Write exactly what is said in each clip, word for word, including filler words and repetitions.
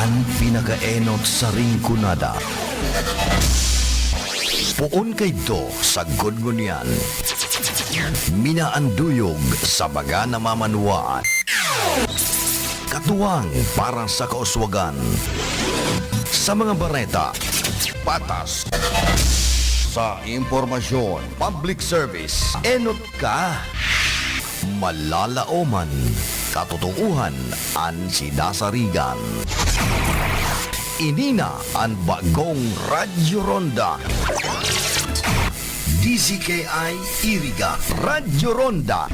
An pinakaenot sa Rinconada. Poon kaidto sagkod ngunyan. Minaanduyog sa mga namamanwaan. Katuwang para sa kauswagan. Sa mga bareta, patas. Sa impormasyon, public service, enot ka. Malalaoman, katotoohan an sinasarigan. Ini na an bagong Radyo Ronda. D Z K I Iriga, Radyo Ronda.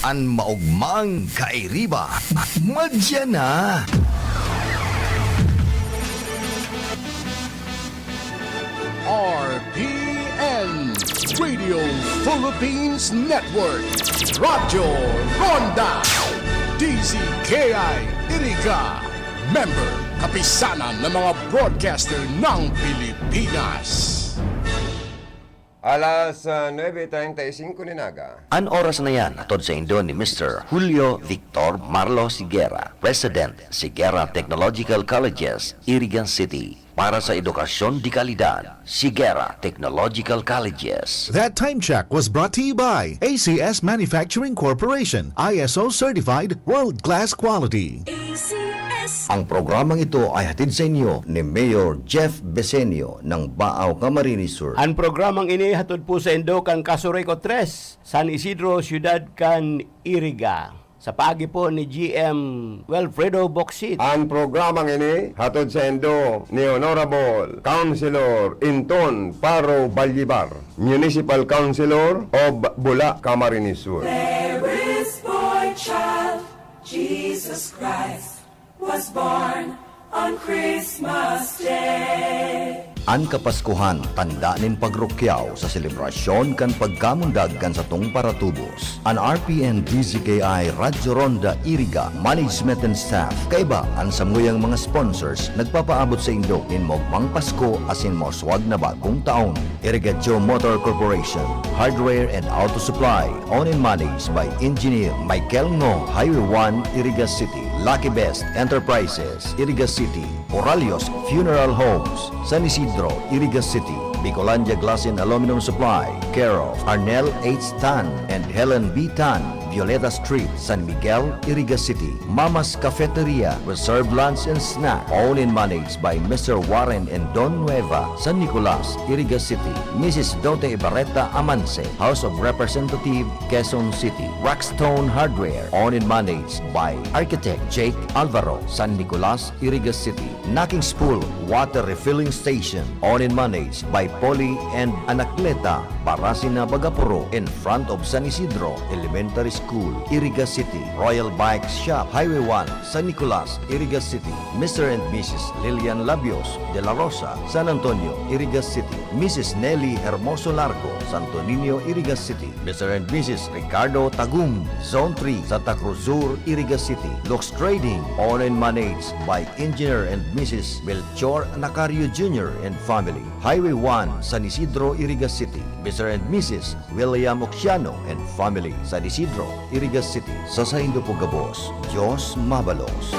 An maogmang kairiba, madya na. R P N, Radio Philippines Network, Radyo Ronda, D Z K I Iriga, member, Kapisanan ng mga Broadcaster ng Pilipinas. Alas, ah, nuebe treinta y cinco nin aga. An oras na yan, hatod saindo ni Mister Julio Victor Marlo Sigera, President, Sigera Technological Colleges, Iriga City. Para sa edukasyon de kalidad, Sigera Technological Colleges. That time check was brought to you by A C S Manufacturing Corporation, I S O certified, world-class quality. A C S. Ang programang ito ay hatid sa inyo ni Mayor Jeff Besenio ng Baao, Camarines Sur. An programang ini hatod po saindo kan Casureco tres, San Isidro, Siyudad kan Iriga. Sa paagi po ni G M Wilfredo Bocsit. An programang ini hatod saindo ni Honorable Councilor Inton Paro Ballibar, Municipal Councilor of Bula, Camarines Sur. There is boy child, Jesus Christ, was born on Christmas Day. An Kapaskuhan, tanda nin pagrukyaw sa selebrasyon kan pagkamundag kan satong paratubos. An R P N D Z K I Radyo Ronda Iriga, management and staff, kaiba an samuyang mga sponsors, nagpapaabot saindo nin maogmang Pasko asin mauswag na bagong taon. Irigatio Motor Corporation, Hardware and Auto Supply, owned and managed by Engineer Michael Ngo, Highway one, Iriga City. Lucky Best Enterprises, Iriga City. Oralios Funeral Homes, San Isidro, Iriga City. Bicolandia Glass and Aluminum Supply, care of Arnel H Tan and Helen B Tan, Violeta Street, San Miguel, Iriga City. Mama's Cafeteria, reserve lunch and snack, owned and managed by Mister Warren and Don Nueva, San Nicolas, Iriga City. Missus Dote Ibarreta Amanse, House of Representative, Quezon City. Rockstone Hardware, owned and managed by Architect Jake Alvaro, San Nicolas, Iriga City. Naking's Pool Water Refilling Station, owned and managed by Polly and Anacleta Barasina Bagapuro, in front of San Isidro Elementary School, Iriga City. Royal Bike Shop, Highway one, San Nicolas, Iriga City. Mister and Missus Lilian Labios de la Rosa, San Antonio, Iriga City. Missus Nelly Hermoso Largo, Santo Niño, Iriga City. Mister and Missus Ricardo Tagum, Zone three, Santa Cruz Sur, Iriga City. Lux Trading, owned and managed by Engineer and Missus Melchor Nacario Junior and family. Highway one, San Isidro, Iriga City. Mister and Missus William Oxiano and family, San Isidro, Iriga City. Sa saindo po gabos, Diyos mabalos.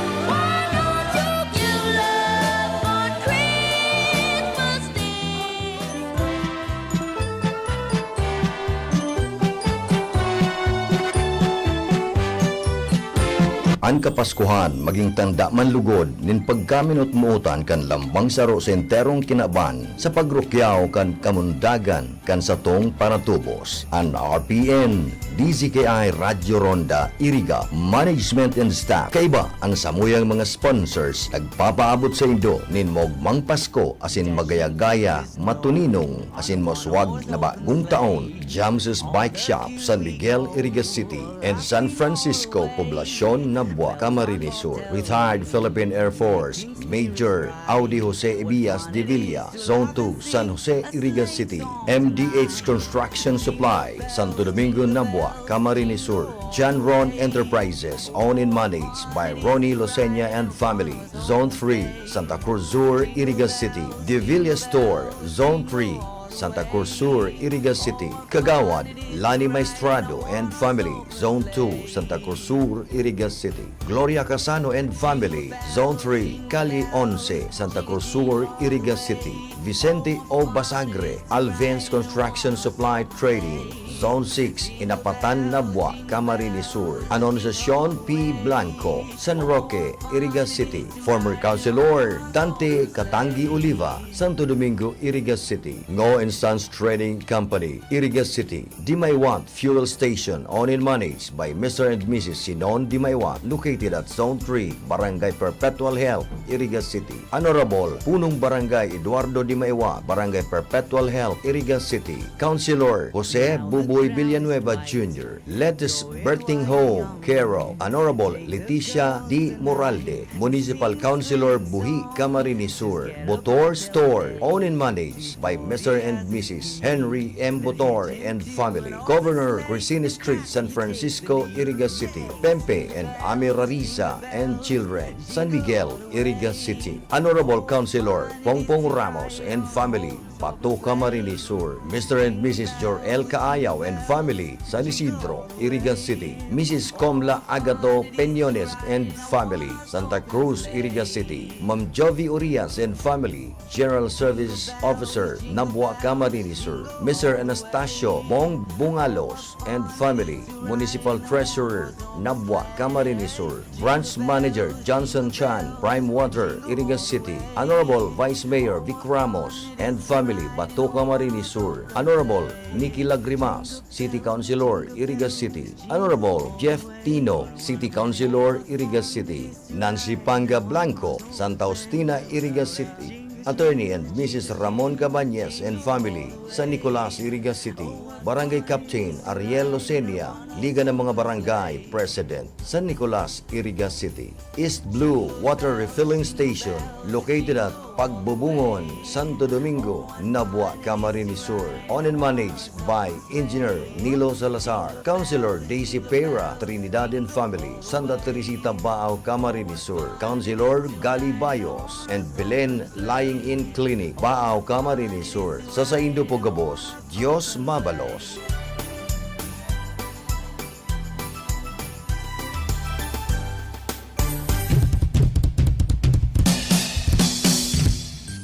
An Kapaskuhan magin tanda man lugod nin pagkaminotmotan kan lambang saro sa enterong kinaban sa pagrukyaw kan kamundagan kan satong paratubos. An R P N, D Z K I, Radyo Ronda, Iriga, management and staff, kaiba an samuyang mga sponsors, nagpapaabot saindo nin maogmang Pasko asin magaya-gaya, matuninong asin mauswag na bagong taon. James's Bike Shop, San Miguel, Iriga City, and San Francisco, Poblacion, Nabua, Camarines Sur. Retired Philippine Air Force Major Audi Jose Ebias de Villa, Zone two, San Jose, Iriga City. M D H Construction Supply, Santo Domingo, Nabua, Camarines Sur. John Ron Enterprises, owned and managed by Ronnie Losenya and family, Zone three, Santa Cruz Sur, Iriga City. De Villa Store, Zone three, Santa Cruz Sur, Iriga City. Kagawad Lani Maestrado and family, Zone two, Santa Cruz Sur, Iriga City. Gloria Casano and family, Zone three, Calle Once, Santa Cruz Sur, Iriga City. Vicente O. Basagre, Alvens Construction Supply Trading, Zone six, Inapatan, Nabua, Camarines Sur. Anunciacion P. Blanco, San Roque, Iriga City. Former Councilor Dante Katanggi Oliva, Santo Domingo, Iriga City. Ngo and Sons Trading Company, Iriga City. Dimaywat Fuel Station, owned and managed by Mister and Missus Sinon Dimaywat, located at Zone three, Barangay Perpetual Health, Iriga City. Honorable Punong Barangay Eduardo Dimaywat, Barangay Perpetual Health, Iriga City. Councilor Jose Buboy Villanueva Junior, Lettuce Birthing Home, care of Honorable Leticia D. Moralde, Municipal Councilor Buhi, Camarines Sur. Botor Store, owned and managed by Mister and Missus Henry M. Botor and family. Governor Crescent Street, San Francisco, Iriga City. Pempe and Ami Rariza and children, San Miguel, Iriga City. Honorable Councilor Pongpong Ramos and family, Bato, Camarines Sur. Mister and Missus Jor-el Caayaw and family, San Isidro, Iriga City. Missus Comla Agato Peñones and family, Santa Cruz, Iriga City. Ma'am Jovi Urias and family, General Service Officer, Nabua, Camarines Sur. Mister Anastasio Bong Bungalos and family, Municipal Treasurer, Nabua, Camarines Sur. Branch Manager Johnson Chan, Prime Water, Iriga City. Honorable Vice Mayor Vic Ramos and family, Bato, Camarines Sur. Honorable Nicky Lagrimas, City Councilor, Iriga City. Honorable Jeff Tino, City Councilor, Iriga City. Nancy Panga Blanco, Santa Justina, Iriga City. Attorney and Missus Ramon Cabañez and family, San Nicolas, Iriga City. Barangay Captain Ariel Lucenia, Liga ng mga Barangay President, San Nicolas, Iriga City. East Blue Water Refilling Station, located at Pagbubungon, Santo Domingo, Nabua, Camarines Sur. Owned and managed by Engineer Nilo Salazar, Councilor Daisy Pera, Trinidad and family, Santa Teresita, Baao, Camarines Sur, Councilor Gali Bayos, and Belen Lying-in Clinic, Baao, Camarines Sur. Sa saindo po gabos, Diyos mabalos.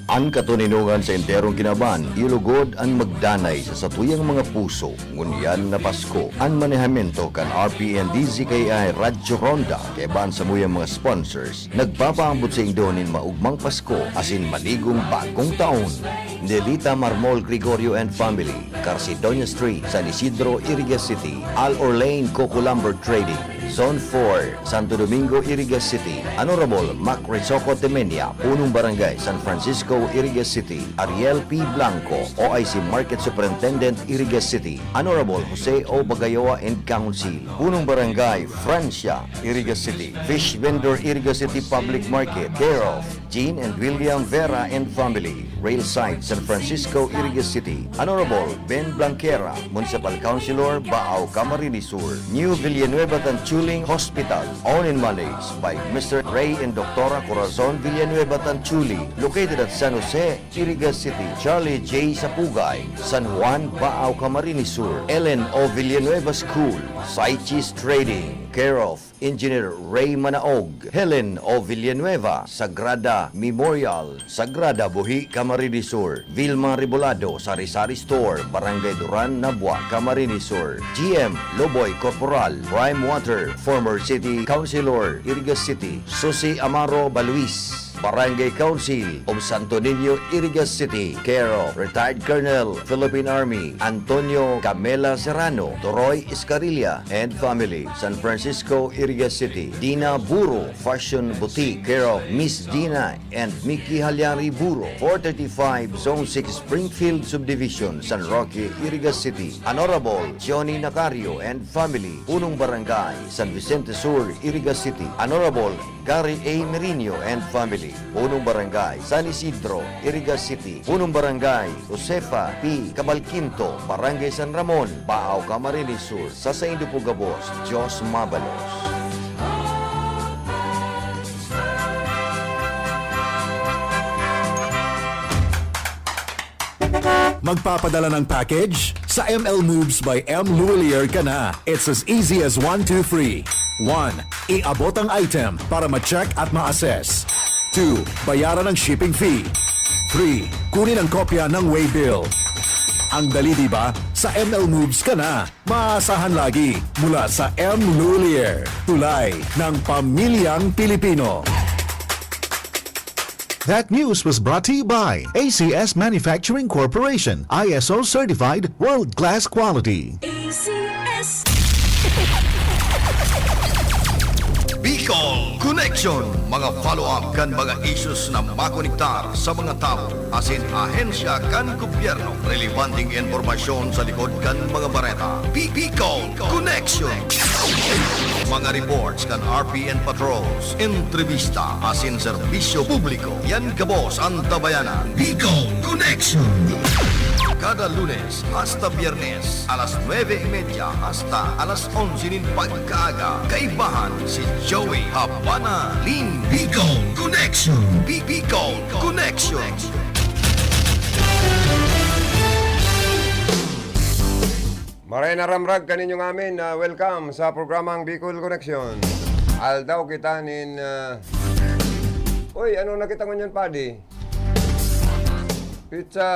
An katoninongan sa enterong kinaban, ilugod an magdanay sa satuyang mga puso, ngunyan na Pasko. An manehamento kan R P N D Z K I Radyo Ronda, kaiba an samuyang mga sponsors, nagpapaabot saindo nin maugmang Pasko asin maligong bagong taon. Nelita Marmol Gregorio and family, Carcedonia Street, San Isidro, Iriga City. Al Orlein Coco Lumber Trading, Zone four, Santo Domingo, Iriga City. Honorable Mac Risoco Temenia, Punong Barangay, San Francisco, Iriga City. Ariel P. Blanco, O I C Market Superintendent, Iriga City. Honorable Jose O. Bagayoa and Council, Punong Barangay, Francia, Iriga City. Fish Vendor, Iriga City Public Market, care of Jean and William Vera and family, Rail Site, San Francisco, Iriga City. Honorable Ben Blanquera, Municipal Councilor, Baao, Camarines Sur. New Villanueva Tanchuling Hospital, owned and managed by Mister Ray and Doctora Corazon Villanueva Tanchuli, located at San Jose, Iriga City. Charlie J. Sapugay, San Juan, Baao, Camarines Sur. Ellen O. Villanueva School, Saichis Trading, care of Engineer Ray Manaog. Helen O. Villanueva, Sagrada Memorial, Sagrada, Buhi, Camarines Sur. Vilma Rebolado, Sari-Sari Store, Barangay Duran, Nabua, Camarines Sur. G M Loboy Corporal, Prime Water, former City Councilor, Iriga City. Susi Amaro Baluis, Barangay Council of Santo Niño, Iriga City, care of retired Colonel, Philippine Army, Antonio Camela Serrano, Toroy Escarilla and family, San Francisco, Iriga City. Dina Buro Fashion Boutique, care of Miss Dina and Mickey Halyari Buro, four thirty-five Zone six, Springfield Subdivision, San Roque, Iriga City. Honorable Johnny Nacario and family, Punong Barangay, San Vicente Sur, Iriga City. Honorable Gary A. Merino and family, Punong Barangay, San Isidro, Iriga City. Punong Barangay Josefa P. Cabalquinto, Barangay San Ramon, Baao, Camarines Sur. Sa saindo po gabos, Diyos mabalos. Magpapadala ng package? Sa M L Moves by M Luwilier ka na. It's as easy as one, two, three. One, iabot ang item para ma-check at ma-assess. Two, bayaran ang shipping fee. Three, kunin ang kopya ng waybill. Ang dali, di ba? Sa M L Moves ka na. Maasahan lagi, mula sa M Luwilier, tulay ng pamilyang Pilipino. That news was brought to you by A C S Manufacturing Corporation, I S O certified, world-class quality. A C S. Bicol Connection, mga follow-up kan mga issues na makonektar sa mga tawo asin ahensya kan gobyerno. Relebanteng impormasyon sa likod kan mga bareta. Bi-, Bicol Connection. Mga reports kan R P N patrols, entrevista asin serbisyo publiko. Yan gabos an tabayanan. Bicol Connection. Kada Lunes hasta Biyernes, alas nuebe y media hasta alas onse nin pagkaaga, kaibahan si Joey Habana Lim. Bicol Connection. Bi-, Bicol Connection. Maray na ramrag kaninyo ngamin, ah, welcome sa programang Bicol Connection. Aldaw kita nin, ah, uy, ano na kita ngunyan, Padi? Pitsa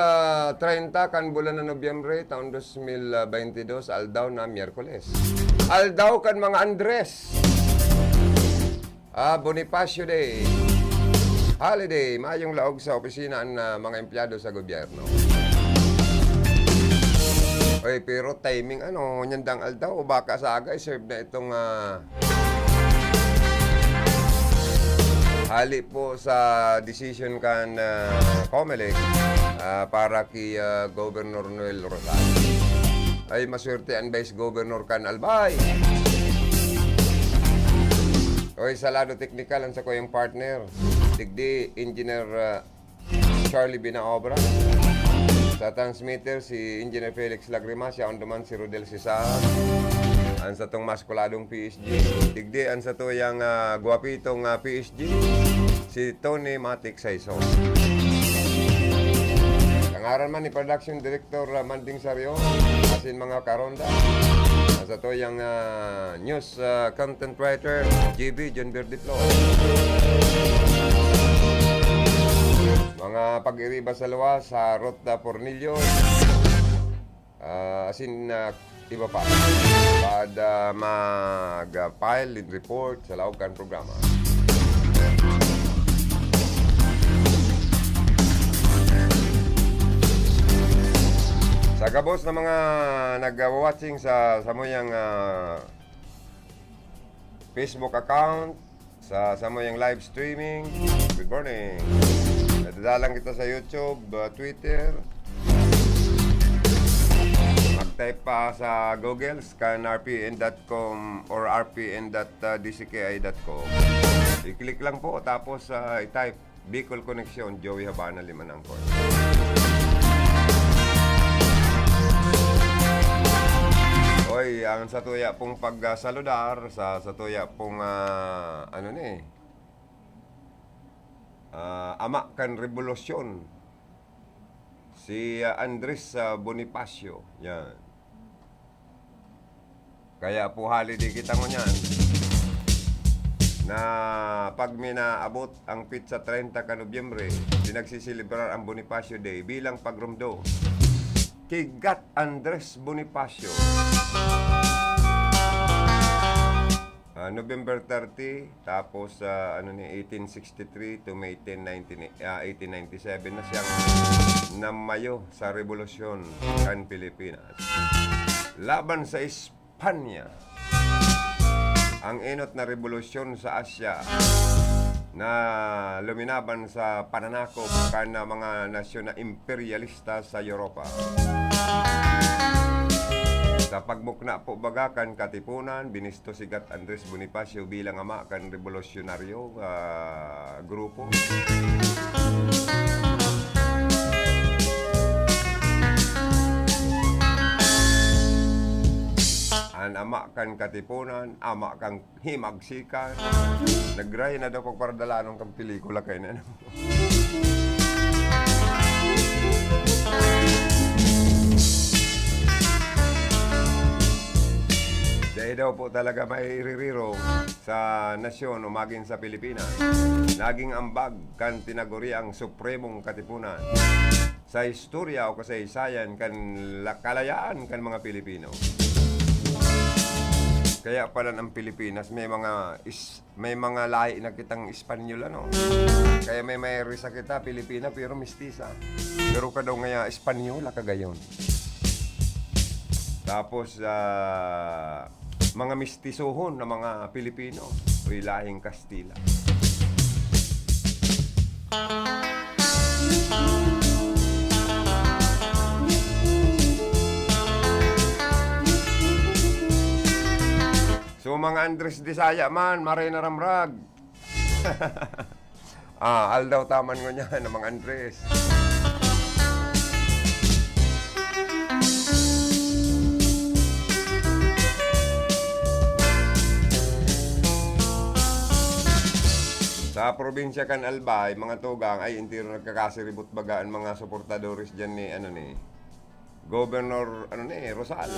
treinta kan bulan na Nobyembre, taon dos mil baynte dos, aldaw na Miyerkules. Aldaw kan mga Andres. Ah, Bonifacio Day. Holiday, mayong laog sa opisina an, ah, mga empleyado sa gobyerno. Oy, pero timing, ano, ngunyan dang aldaw, o baka sa aga, serve na itong, ah, hali po sa decision kan, ah, Comelec, ah, para ki, ah, Governor Noel Rosales. Ay, maswerte an Vice Governor kan Albay. Oy, sa lado teknikal, an sakuyang partner, digdi, Engineer, ah, Charlie Binaobra. Sa transmitter, si Engineer Felix Lagrimas, yaon duman si Rodel Cesar. An satong maskuladong P S G. Digdi an satuyang, ah, gwapitong, ah, P S G, si Tony Matic Saison. Sa ngaran man ni Production Director, ah, Manding Sario, asin mga karonda. An satuyang, ah, news, ah, content writer, G B John Verde Flores. Mga pag-iriba sa luwas, sa Ruth, ah, Pornillo. Ah, asin, ah, iba pa. Pad, ah, mag, ah, file nin report sa laog kan programa. Sa gabos na mga nag-watching sa samuyang, ah, Facebook account, sa samuyang live streaming. Good morning. Nadadalan kita sa YouTube, ah, Twitter. Mag-type pa sa Google, kan R P N dot com or R P N dot D C K I dot com. I-click lang po, tapos, ah, i-type Bicol Connection, Joey Habana, Lima na ang coin. Oy, ang satuya pong pagsaludar sa satuya pong, ah, ano ni, ah, ama kan rebolusyon, si, ah, Andres, ah, Bonifacio. Yan. Kaya po holiday kita ngunyan na pag minaabot ang pitsa treinta ka Nobyembre, pinagsiselebrar ang Bonifacio Day bilang pagromdom ki Gat Andres Bonifacio. Ah, November thirty, tapos, ah, ano ni, eighteen sixty-three to May ten, nineteen, ah, eighteen ninety-seven na siyang namayo sa rebolusyon kan Pilipinas laban sa Espanya. Ang enot na rebolusyon sa Asya na luminaban sa pananakop kan mga nasyon na imperyalista sa Europa. Sa pagmukna po baga kan Katipunan, binistos si Gat Andres Bonifacio bilang ama kan rebolusyonaryo, ah, grupo. An ama kan Katipunan, ama kan Himagsikan. Nagray na daw pagparadalanon kan pelikula kay na, ano. Dai daw po talaga maiririro sa nasyon o magin sa Pilipinas. Naging ambag kan tinaguriang Supremong Katipunan sa istorya o kasaysayan kan la-, kalayaan kan mga Pilipino. Kaya pala ang Pilipinas may mga is-, may mga lahi na kitang Espanyol, ano. Kaya may, may risa kita, Pilipina, pero mistisa. Pero kadaw ngaya, Espanyola ka gayon. Tapos, ah, mga mistisohon na mga Pilipino, uy, lahing Kastila. So, mga Andres Disaya man, maray na ramrag. Ah, aldaw taman ngunyan, mga Andres. Sa probinsya kan Albay, mga tugang, ay entero nagkakasiribot baga an mga suportadores diyan ni, ano, ni Governor, ano ni, Rosal.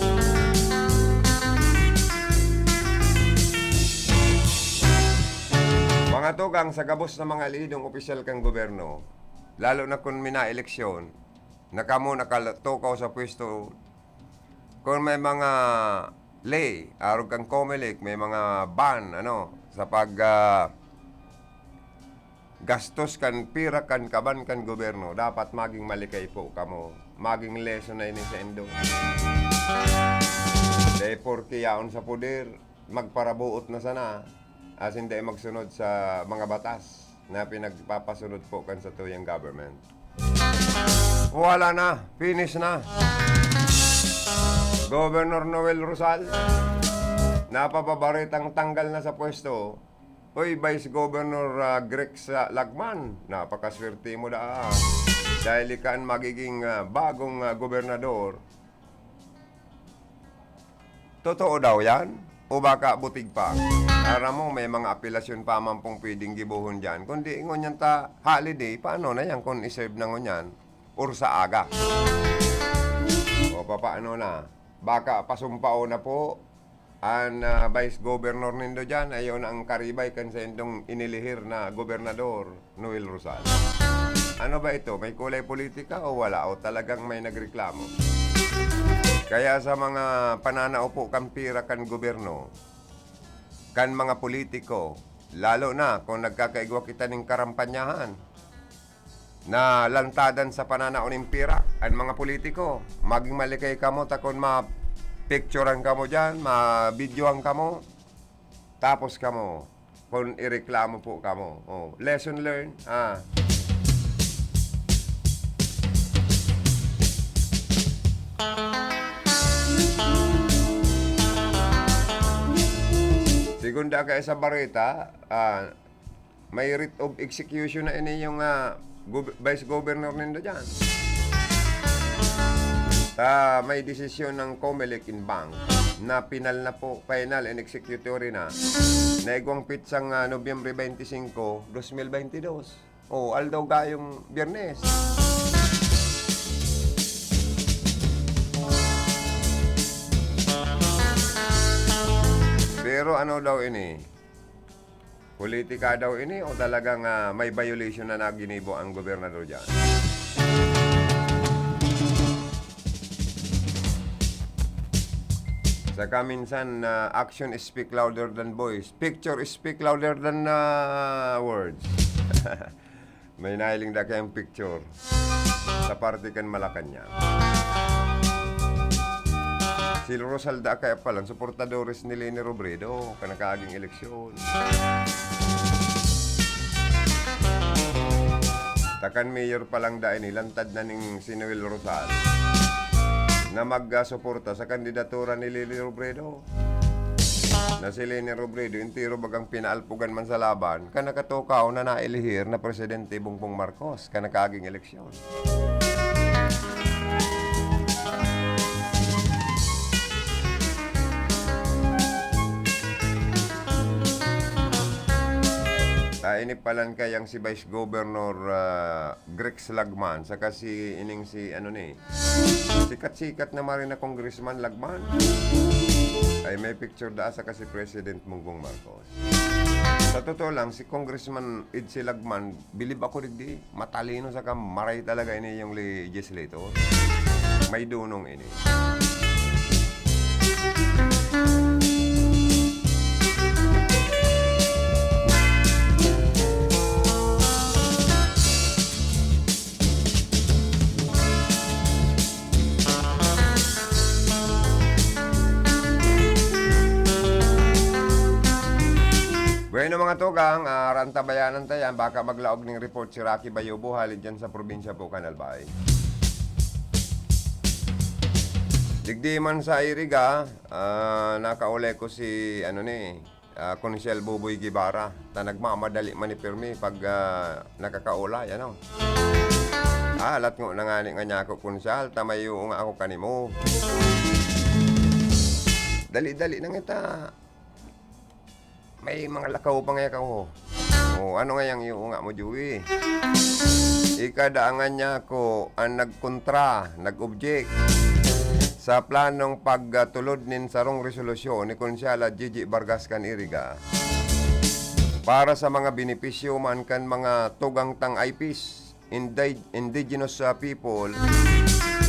Mga tugang, sa gabos na mga elehidong opisyal kan gobyerno, lalo na kun minaeleksyon, na kamo nakatukaw sa pwesto, kun may mga ley, arog kan Comelec, may mga ban, ano, sa pag, ah, gastos kan pira kan kaban kan gobyerno, dapat maging malikay po kamo. Maging lesson na ini saindo. Dai porke yaon sa poder, magparaboot na sana, asin dai magsunod sa mga batas na pinagpapasunod po kan satuyang government. Wala na, finish na. Governor Noel Rosal, napapabaretang tanggal na sa pwesto. Uy, Vice Governor, ah, Grex, ah, Lagman, napakaswerte mo daa. Dahil ika an magiging, ah, bagong, ah, gobernador. Totoo daw yan? O baka butig pa? Aram mo, may mga apelasyon pa man pong pwedeng gibohon dyan. Kundi ngunyan ta holiday, paano na yan kung i-serve na ngunyan? Or sa aga? O papaano na? Baka pasumpaon na po an, ah, vice governor nindo dyan, ayaw na ang karibay kan saindong inilihir na gobernador, Noel Rosal. Ano ba ito? May kulay politika o wala? O talagang may nagreklamo? Kaya sa mga pananaupo kan pira kan gobyerno, kan mga politiko, lalo na kung nagkakaigwa kita nin karampanyahan, na lantadan sa pananao nin pira an mga politiko. Maging malikay kamo ta kun ma-picturean kamo diyan, ma-videohan kamo, tapos kamo, kun ireklamo po kamo. Oh, lesson learned, ah. Segunda kaya sa bareta, ah, may writ of execution na ini yung, ah, gov-, vice governor nindo dyan. Ta may desisyon ng Comelec in bank na pinal na po, final and executory na, na igwang pitsang, ah, Nobyembre twenty-five, twenty twenty-two. O, aldaw gayong Biyernes. Pero ano daw ini? Politika daw ini o talagang, ah, may violation na naginibo ang gobernador diyan? Saka minsan, ah, action speak louder than voice. Picture speak louder than, ah, words. May nahiling da kayang picture sa parte kan Malacañang. Si Rosal da kaya palan, suportadores ni Leni Robredo, kan nakaaging eleksyon. Ta kan mayor pa lang da ini, lantad na ning si Noel Rosal na magsuporta sa kandidatura ni Leni Robredo. Na si Leni Robredo, entero bagang pinaalpogan man sa laban, kan nakatukaw na nailihir na Presidente Bongbong Marcos, kan nakaaging eleksyon. Ta ini palan kayang si Vice Governor, ah, Grex Lagman, saka si ining si ano ni, sikat-sikat na marin na congressman Lagman. Ay, may picture daa saka si President Bongbong Marcos. Sa totoo lang, si Congressman Edsel Lagman, bilib ako digdi, matalino saka maray talaga ini yung legislator. May dunong ini. Bueno, mga tugang, ah, rantabayanan ta yan. Baka maglaog ning report si Rocky Bayobo, hali dyan sa probinsya po kan Albay. Digdi man sa Iriga, ah, nakaulay ko si, ano ni, ah, Konsehal Buboy Guevara, ta nagmamadali man ni pirmi pag, ah, nakakaulay, ano. Ah, latngo na ngani nga niya ako, Konsehal, ta may uunga ako kanimo. Dali-dali na ngita. May mga lakaw pa nga ako. Oh, ano nga yang iuunga mo, Joey? Ika daa ngani ako ang nagkontra, nag-object sa planong pagtulod nin sarong resolusyon ni Konsehal Gigi Vargas kan Iriga para sa mga benepisyo man kan mga tugang tang I Ps, indi-, indigenous, ah, people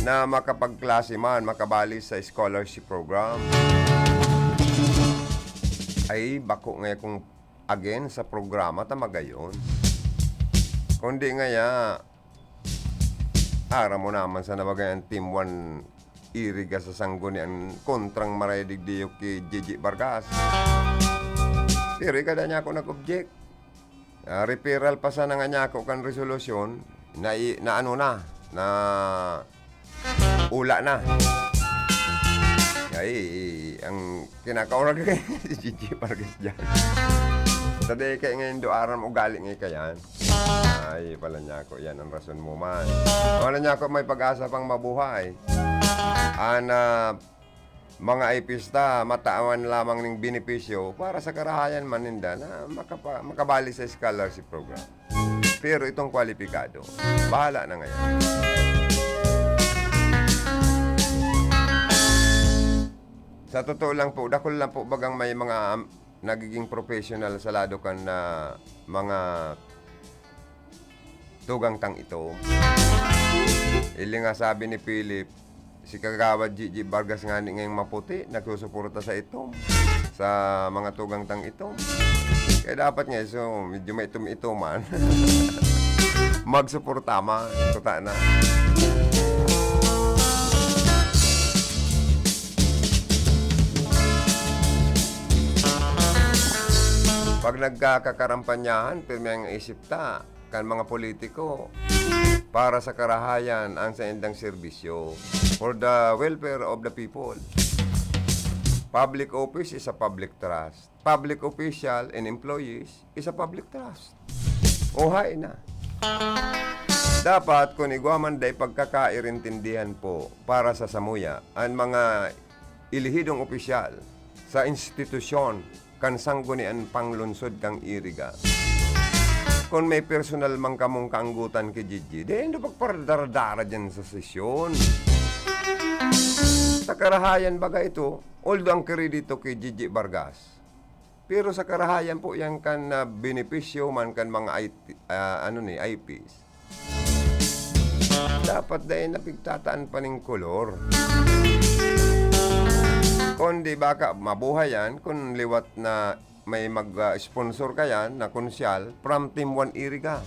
na makapagklase man, makabali sa scholarship program. Ay, bako nga akong again sa programa ta magayon. Kundi ngaya, aram mo naman sa nabagay ang Team One Iriga sa Sanggunian kontrang maray digdi ki Gigi Vargas. Pero ika daa niya ako nag-object. Ah, referral pa sana nga niya ako kan resolusyon na i-, na ano na, na ula na. Ay, ang kinakaurag si Gigi Vargas dyan. Sa di kaya ngayon do aram ugali nga ika yan. Ay, pala niya ako. Yan ang rason mo man. Wala niya ako may pag-asa pang mabuhay. Ana, mga I Ps ta, matawan lamang ning benepisyo para sa karahayan man ninda na makapa-, makabali sa scholarship program. Pero itong kwalipikado, bahala na ngayon. Sa totoo lang po, dakul lang po bagang may mga, um, nagiging professional sa lado kan, ah, mga tugang tang itom. Ili nga sabi ni Philip, si Kagawad Gigi Vargas ngani ngayong maputi, nagsusuporta sa itom, sa mga tugang tang itom. Kaya dapat nga, so, medyo may itom-itoman. Magsuporta man, kuta na. Pag nagkakakarampanyahan, pirmi ang isip ta, kan mga politiko para sa karahayan ang saindang serbisyo, for the welfare of the people. Public office is a public trust. Public official and employees is a public trust. Ohay na. Dapat, kun igwa man dai pagkakairintindihan po para sa samuya, an mga ilihidong opisyal sa institusyon kan Sanggunian Panglungsod kan Iriga. Kun may personal man kamong kaanggotan ki Gigi, di indo pagparadara-dara dyan sa sesyon. Sa karahayan baga ito, although ang kredito ki Gigi Vargas, pero sa karahayan po yan kan, ah, benepisyo man kan mga I T, ah, ano ni, I Ps. Dapat dai na pigtataan pa ning kolor. Kundi baka mabuhay yan kun liwat na may mag, ah, sponsor ka yan na konsyal from Team One Iriga.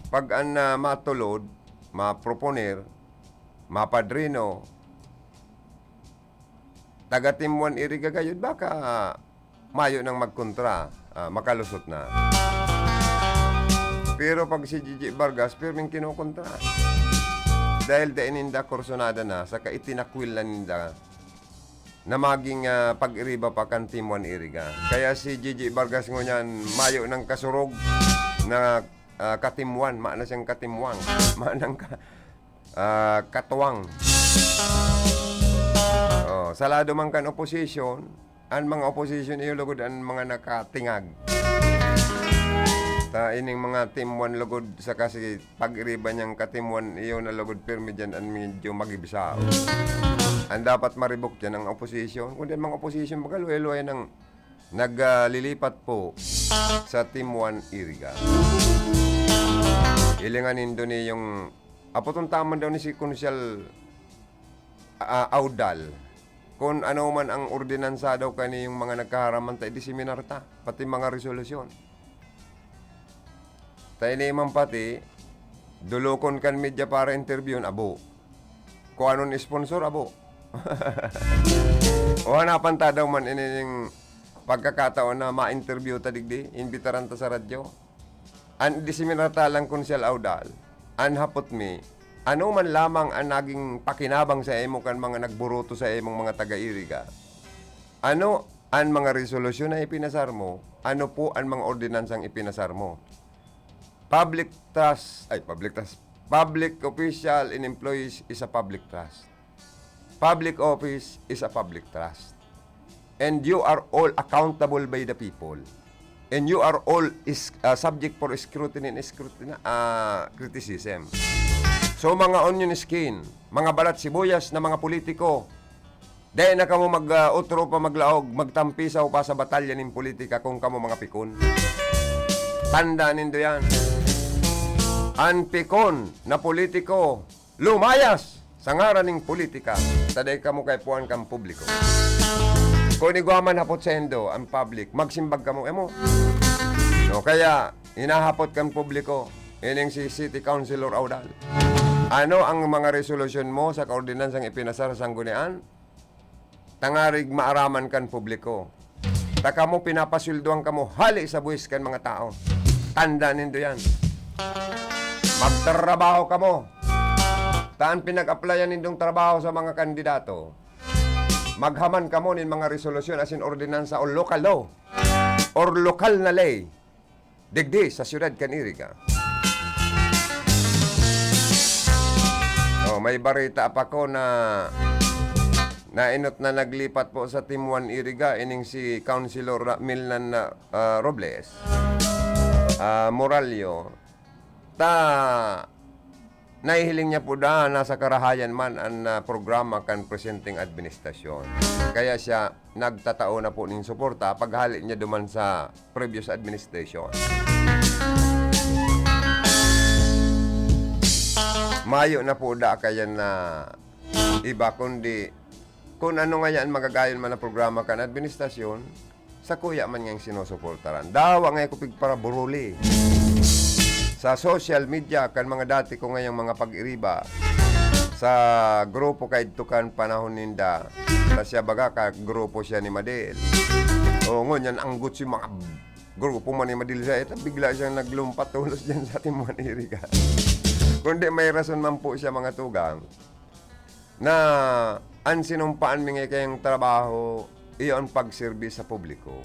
Pag an, ah, matulod, maproponer, mapadrino, taga Team One Iriga gayud, baka mayo nang magkontra, ah, makalusot na. Pero pag si Gigi Vargas, pirming kinokontra. Dahil dai ninda kursunada na, saka itinakwil na ninda na maging, ah, pag-iriba pa kan Team One Iriga. Kaya si Gigi Vargas ngunyan, mayo nang kasurog na, ah, katimwan, mayo na siyang katimwang, mayo nang ka-, ah, katuwang. Oh, sa lado man kan opposition, an mga opposition iyo lugod an mga nakatingag. Ta ining mga Team One lugod saka si pag-iriba niyang ka-Team One iyo na lugod pirmi diyan an medyo magibsao. Ang dapat ma-revoke diyan ang opposition, kundi ang mga opposition baga luway-luway nang naglilipat po sa Team One Iriga. Hilingan nindo ni yung apoton taman daw ni si Konsehal, ah, Audal. Kun ano man ang ordinansa daw kani yung mga nagkaharaman ta, idiseminar ta, pati mga resolusyon. Ta ini man pati, dulokon kan media para interviewon, abo. Kuanon sponsor, abo. O hanapan ta daw man ini ning pagkakataon na ma-interview ta digdi, imbitaran ta sa radyo. An idiseminar ta lang Konsehal Audal, an hapot mi, ano man lamang an naging pakinabang sa imo kan mga nagburoto sa imong mga taga-Iriga? Ano an mga resolusyon na ipinasar mo? Ano po an mga ordinansang ipinasar mo? Public trust, ay, public trust. Public official and employees is a public trust. Public office is a public trust. And you are all accountable by the people. And you are all is, ah, subject for scrutiny and scrutiny, ah, criticism. So, mga onion skin, mga balat sibuyas na mga politiko, dai na kamo mag, ah, utro pa maglaog, magtampisaw pa sa batalya nin politika kung kamo mga pikon. Tanda nindo yan. An pikon na politiko, lumayas sa ngaran ning politika, ta dai kamo kaipuhan kan publiko. Kun igwa man hapot saindo an public, magsimbag kamo, emo. No, kaya, hinahapot kan publiko, ining si City Councilor Audal. Ano ang mga resolusyon mo sa kaordinansang ipinasar sa Sanggunian? Tangarig maaraman kan publiko. Ta kamo pinapasweldohan kamo hale sa buhis kan mga tao. Tanda nindo yan. Magtrabaho kamo. Ta an pinag-applyan nindong trabaho sa mga kandidato, maghaman kamo nin mga resolusyon asin ordinansa o local law or lokal na ley. Digdi sa siyudad kan Iriga. Oh, may barita pa ko na nainot na naglipat po sa Team One Iriga, ining si Councilor Ra-, Milnan na, ah, Robles, ah, Morallo. Ta, nahihiling niya po na nasa karahayan man an, ah, programa kan presenteng administrasyon. Kaya siya nagtatao na po nin suporta paghale niya duman sa previous administration. Mayo na po da kayan na iba, kundi kun ano ngaya an magagayon man na programa kan administrasyon, sakuya man ngayang sinusuportaran. Dawa ngaya ko pigparaburuli sa social media kan mga dati ko ngayang mga pag-iriba sa grupo kaidto kan panahon ninda. Ta siya baga ka grupo siya ni Madil. O, ngunyan, anggot si mga grupo man ni Madil sa ito, bigla siyang naglumpat tolos dyan sa ating mga Iriga. Kundi may rason man po siya, mga tugang, na an sinumpaan mi ngaya kayang trabaho, iyo an pagserbi sa publiko.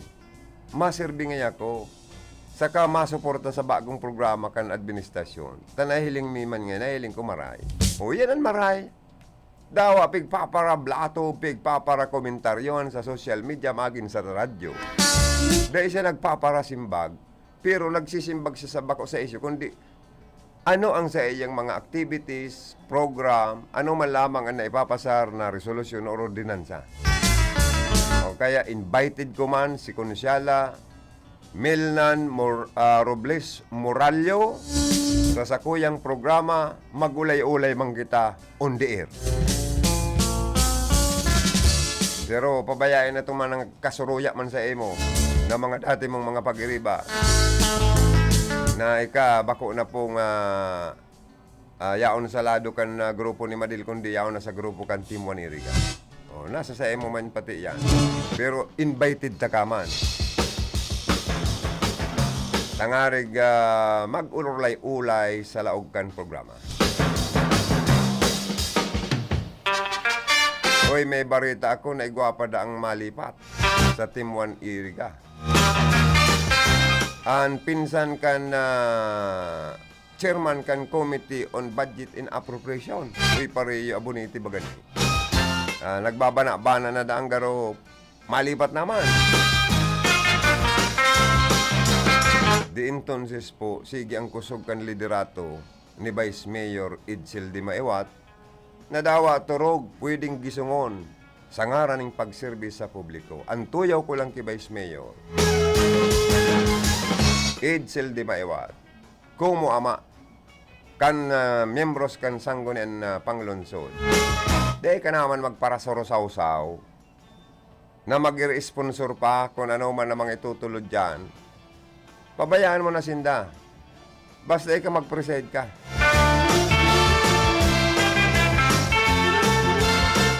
Maserbi ngaya ako, saka masuporta sa bagong programa kan administrasyon. Ta nahiling mi man nga, nahiling ko maray. O, yan an maray. Dawa, pigpaparablato, pigpaparakomentaryohan sa social media, magin sa radyo. Dai siya nagpaparasimbag, pero nagsisimbag siya sa bako sa isyu, kundi ano ang saiyang mga activities, program, ano man lamang an naipapasar na resolusyon o ordinansa. O kaya invited ko man si Konsyala Milnan Mor-, ah, Robles Morallo sa sakuyang programa, Mag-Ulay-Ulay Man Kita on the Air. Pero pabayae na itong mga kasuruya man sa imo na mga dati mong mga pag-iriba na ika bako na pong, ah, ah, yaon sa lado kan, ah, grupo ni Madil, kundi yaon na sa grupo kan Team One Iriga. O, nasa sa imo man pati yan. Pero invited ta ka man. Tangarig, ah, mag-ulay-ulay sa laog kan programa. Hoy, may barita ako na igwa pa daang malipat sa Team One Iriga. An pinsan kan, ah, chairman kan Committee on Budget and Appropriation, Uy Pareyo Abonete baga ni. Ah, nagbabana-bana na daang garo, malipat naman. Di entonces po, sige ang kusog kan liderato ni Vice Mayor Edsel de Maiwat, na dawa torog pwedeng gisungon sa ngaran ning pagserbi sa publiko. An tuyaw ko lang ki Vice Mayor Edsel de Maewat, komo ama kan, ah, miyembros kan Sangguniang, ah, Panglungsod, dai ka naman magparasuro-sawsaw na mag-i-sponsor pa kung ano man ang mga itutulod diyan. Pabayaan mo na sinda. Basta ikaw mag-preside ka.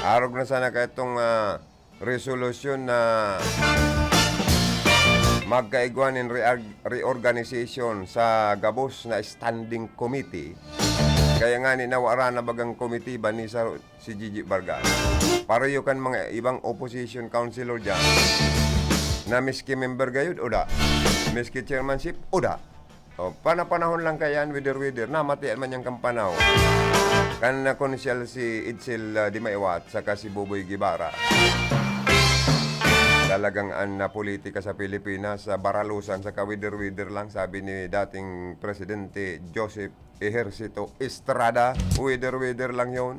Arog na sana ka itong, ah, resolusyon na magkaigwa nin reag-, reorganization sa gabos na standing committee. Kaya nga ni nawara na bagang committee ba ni sa si Gigi Vargas. Pareho kan mga ibang opposition councilor diyan na miski member gayud, o da. Miski chairmanship, o da. O, panapanahon lang kaya yan, weder-weder. Namatian man yan kan panahon. Kan nakonsyal si Edsel, ah, de Maewat saka si Boboy Guevara. Talagang an, ah, politika sa Pilipinas, ah, baralusan saka weder-weder lang, sabi ni dating Presidente Joseph Ejercito Estrada, weder-weder lang yon.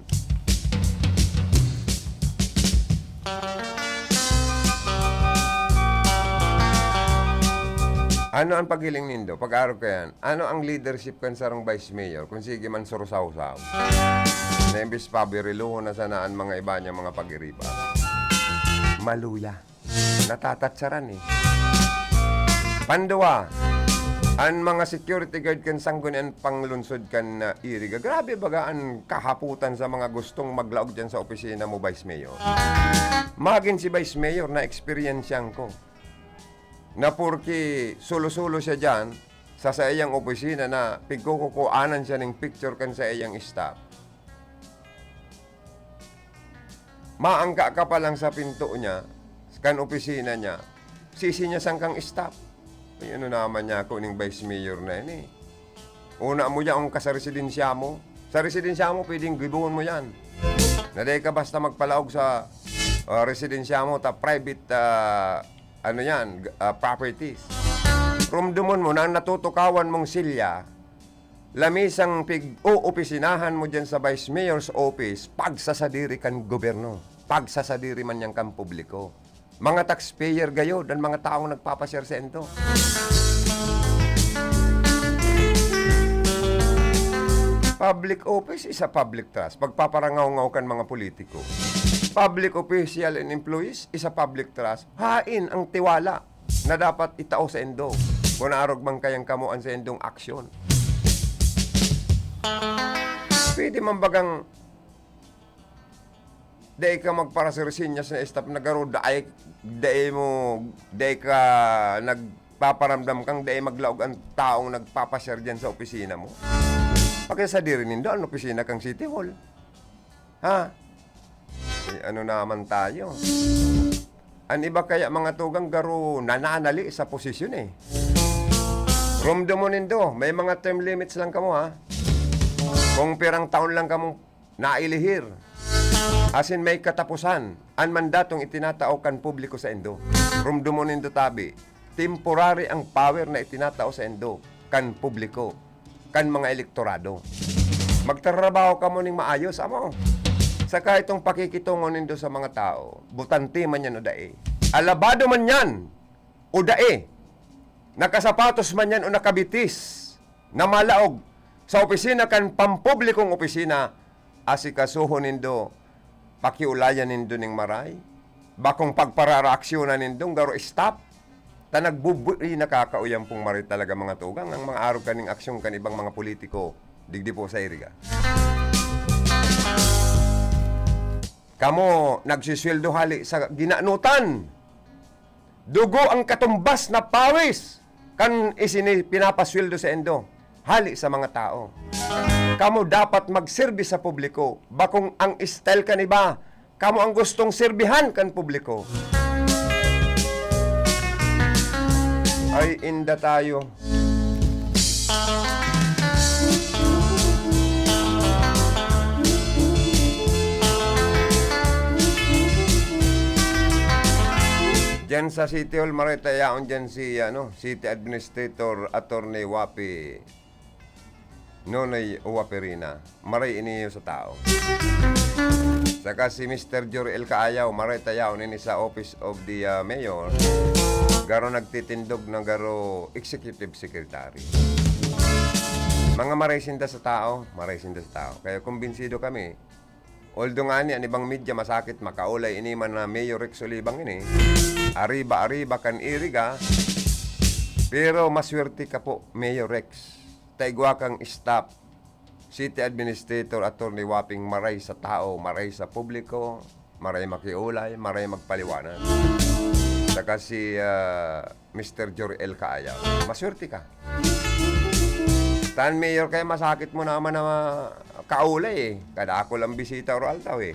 Ano ang paghiling nindo? Pag-arog kayan, ano ang leadership kan sarong vice mayor kung sige man surusawsaw? Na imbis pabiriluhon na sana an mga iba niyang mga pag-iriba. Maluya. Natatatsaran eh. Panduwa, an mga security guard kan Sangguniang Panglungsod kan, ah, Iriga. Grabe baga an kahapotan sa mga gustong maglaog diyan sa opisina mo, Vice Mayor. Magin si Vice Mayor, na-eksperyensyahan ko na porke solo-solo siya diyan sa saiyang opisina na pigkukukuanan siya ning picture kan saiyang staff. Maangka ka pa lang sa pinto niya, kan opisina niya, sisi niya sangkang staff. Ay, ano naman niya ako ning vice mayor na yan eh. Una mo yan, ang ka sa residensya mo. Sa residensya mo, pwedeng gibohon mo yan. Na dai ka basta magpalaog sa, ah, residensya mo, ta private, ah, ano yan, g-, ah, properties. Rumdumon mo na ang natutukawan mong silya, lamisang pig-oopisinahan mo dyan sa Vice Mayor's Office, pagsasadiri kan gobyerno, pagsasadiri man yan kan publiko. Mga taxpayer gayod, ang mga taong nagpapashare sa endo. Public office is a public trust. Pagpaparangaw-ngaw kan mga politiko. Public official and employees is a public trust. Hain ang tiwala na dapat itao sa endo kung naarog man kayang kamo an saindong aksyon. Pwede man bagang dai ka magparasirsinyas na staff na garo, dai, dai mo, dai ka nagpaparamdam kang dai maglaog ang taong nagpapashare diyan sa opisina mo. Pakisadiri nindo an opisina kang City Hall. Ha? Eh, ano naman tayo? An iba kaya mga tugang garo nananali sa posisyon eh. Rumdumon nindo, may mga term limits lang kamo ha. Kung pirang taon lang kamong nailihir, asin may katapusan an mandatong itinatao kan publiko sa indo. Rumdumon nindo tabi, temporary ang power na itinatao sa indo kan publiko, kan mga elektorado. Magtrabaho kamo ning maayos, amo. Saka itong pakikitungon nindo sa mga tao, butante man yan o dai, alabado man yan o dai, nakasapatos man yan o nakabitis, na malaog sa opisina kan pampublikong opisina, asikasuhon nindo, pakiulayan nindo ning maray. Bakong pagpararaaksyonan nindong garo stop. Ta nagbubuti nakakauyang pong maray talaga, mga tugang, ang mga arog kaning aksyon kan ibang mga politiko digdi po sa Iriga. Kamo nagsisweldo hali sa ginanotan. Dugo ang katumbas na pawis kan isini pinapasweldo sa indo hali sa mga tao. Kamo dapat magserbi sa publiko. Bakong ang style kan iba, kamo ang gustong serbihan kan publiko. Ay, inda tayo. Diyan sa City Hall, maray ta yaon diyan si, ano, City Administrator Attorney Wapi Nonoy Waperina. Maray ini sa tao. Saka si Mister Joriel Caayaw, maray ta yaon ini sa Office of the, ah, Mayor. Garo nagtitindog na garo executive secretary. Mga maray sinda sa tao, maray sinda sa tao. Kaya kumbinsido kami, although ngani an ibang media masakit makaulay ini man na Mayor Rex Olibang ini, arriba, arriba kan iriga, pero maswerte ka po, Mayor Rex. Ta igwa kang staff, City Administrator Attorney Waping, maray sa tao, maray sa publiko, maray makiulay, maray magpaliwanag. Saka si, ah, Mister Joriel Caayaw. Maswerte ka. Tan mayor kaya masakit mo naman na ma-, kaulay eh. Kada ako lang bisita or altaw eh.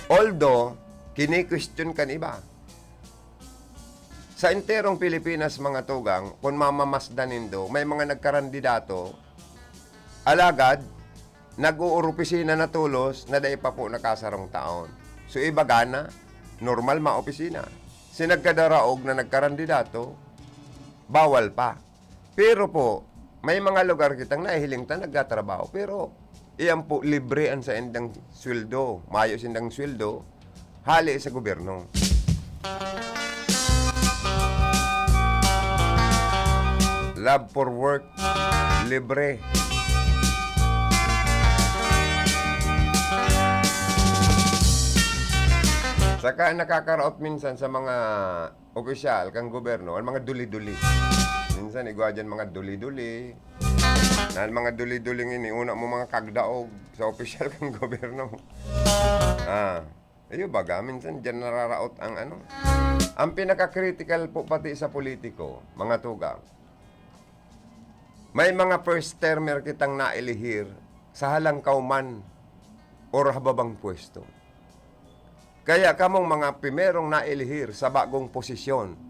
Although, kini-question kan iba. Sa enterong Pilipinas, mga tugang, kun mamamasdan nindo, may mga nagkarandidato, alagad, nag-ooropisina na tolos na dai pa po nakasarong taon. So, iba gana, normal maopisina. Si nagkadaraog na nagkarandidato, bawal pa. Pero po, may mga lugar kitang nahihiling ta nagtatrabaho, pero iyan po, libre an saindang sweldo. Mayo sindang sweldo, hale sa gobyerno. Love for work, libre. Saka nakakaraot minsan sa mga opisyal kan gobyerno, an mga duli-duli. Minsan, igwa diyan mga duli-duli. Na an mga duli-duling ini, una mo mga kagdaog sa opisyal kan gobyerno. Ah, iyo baga, minsan diyan nararaot ang ano. Ang pinaka-critical po pati sa politiko, mga tugang, may mga first termer kitang nailihir sa halangkaw man o hababang pwesto. Kaya kamong mga primerong nailihir sa bagong posisyon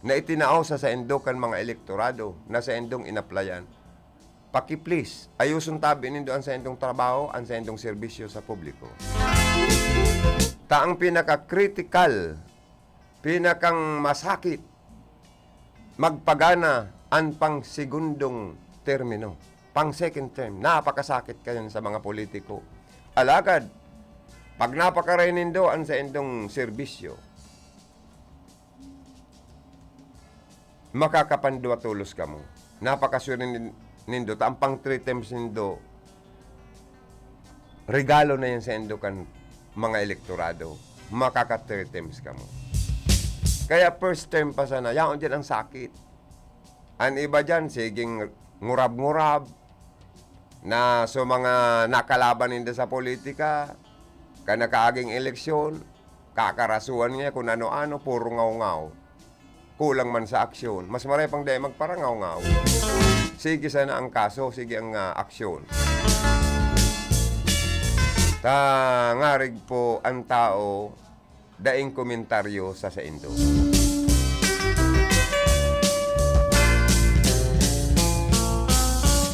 na itinao sa saindo kan mga elektorado na saindong inaplayan, paki-please, ayoson tabi nindo an saindong trabaho, an saindong serbisyo sa publiko. Ta ang pinaka-critical, pinakang masakit, magpagana an pang-segundong termino, pang-second term. Napakasakit kayan sa mga politiko. Alagad, pag napakaray nindo an saindong serbisyo, makakapandua tolos kamo. Napakaswerte nin-, nindo, ta ang pang-three terms nindo, regalo na yan saindo kan mga elektorado. Makaka-three terms kamo. Kaya first term pa sana, yaon dyan ang sakit. An iba dyan, siging ngurab-ngurab na so mga nakalaban ninda sa politika, kan nakaaging eleksyon, kakarasuhan niya kung ano-ano, puro ngaw-ngaw. Kulang man sa aksyon. Mas maray pang dai magparangaw-ngaw. Sige sana ang kaso, sige ang, ah, aksyon. Ta ngarig po ang tao, daing komentaryo sa saindo.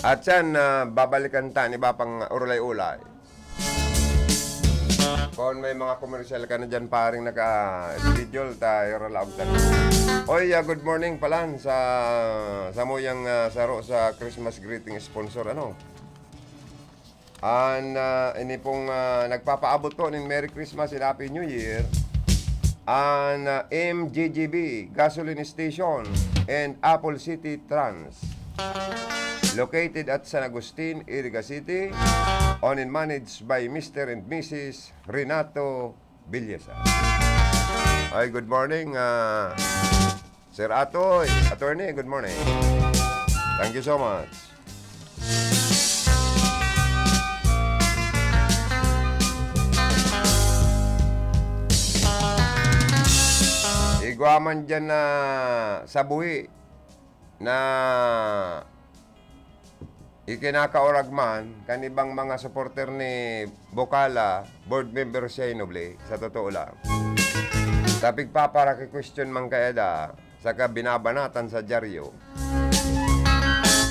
At yan, ah, babalikan ta ni Bapang Urulay-ulay. Kung may mga komersyal ka na dyan, paring naka-schedule, tayo ralaog ka na. Oy, ah, good morning palan sa, sa muyang, ah, saro sa Christmas greeting sponsor, ano? An, ah, ini pong, ah, nagpapaabot po nin Merry Christmas and Happy New Year, an, ah, M G G B Gasoline Station and Apple City Trans, located at San Agustin, Iriga City, owned and managed by Mister and Missus Renato Villasa. Ay, good morning, ah, Sir Atoy. Attorney, good morning. Thank you so much. Igwa man dyan na sa buhi na ikinakaurag man kan ibang mga supporter ni Bokala, board member siya, Noble, sa totoo lang. Tapig paparaki-question man kaya da, saka binabanatan sa dyaryo.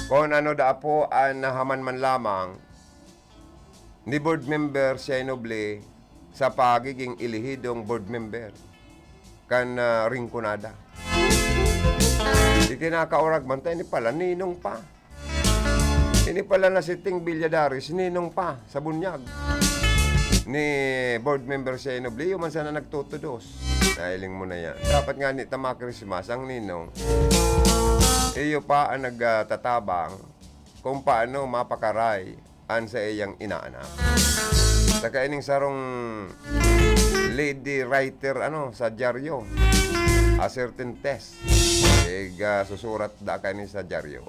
Kung ano da po ang nahaman man lamang ni board member siya, Noble, sa pagiging elehidong board member kan, ah, Rinconada. Ikinakaurag man ta, ini pala, ninong pa. Ini pala na si Ting Villadares, ninong pa sa bunyag ni Board Member Shane Oblio, man sana nagtutudos. Nailing mo na yan. Dapat nga ni tama Christmas, ang ninong. Iyo pa ang nagtatabang kung paano mapakaray an saiyang inaanak. Saka ining sarong lady writer, ano, sa dyaryo, a certain test. Ig, ah, susurat da kani sa dyaryo.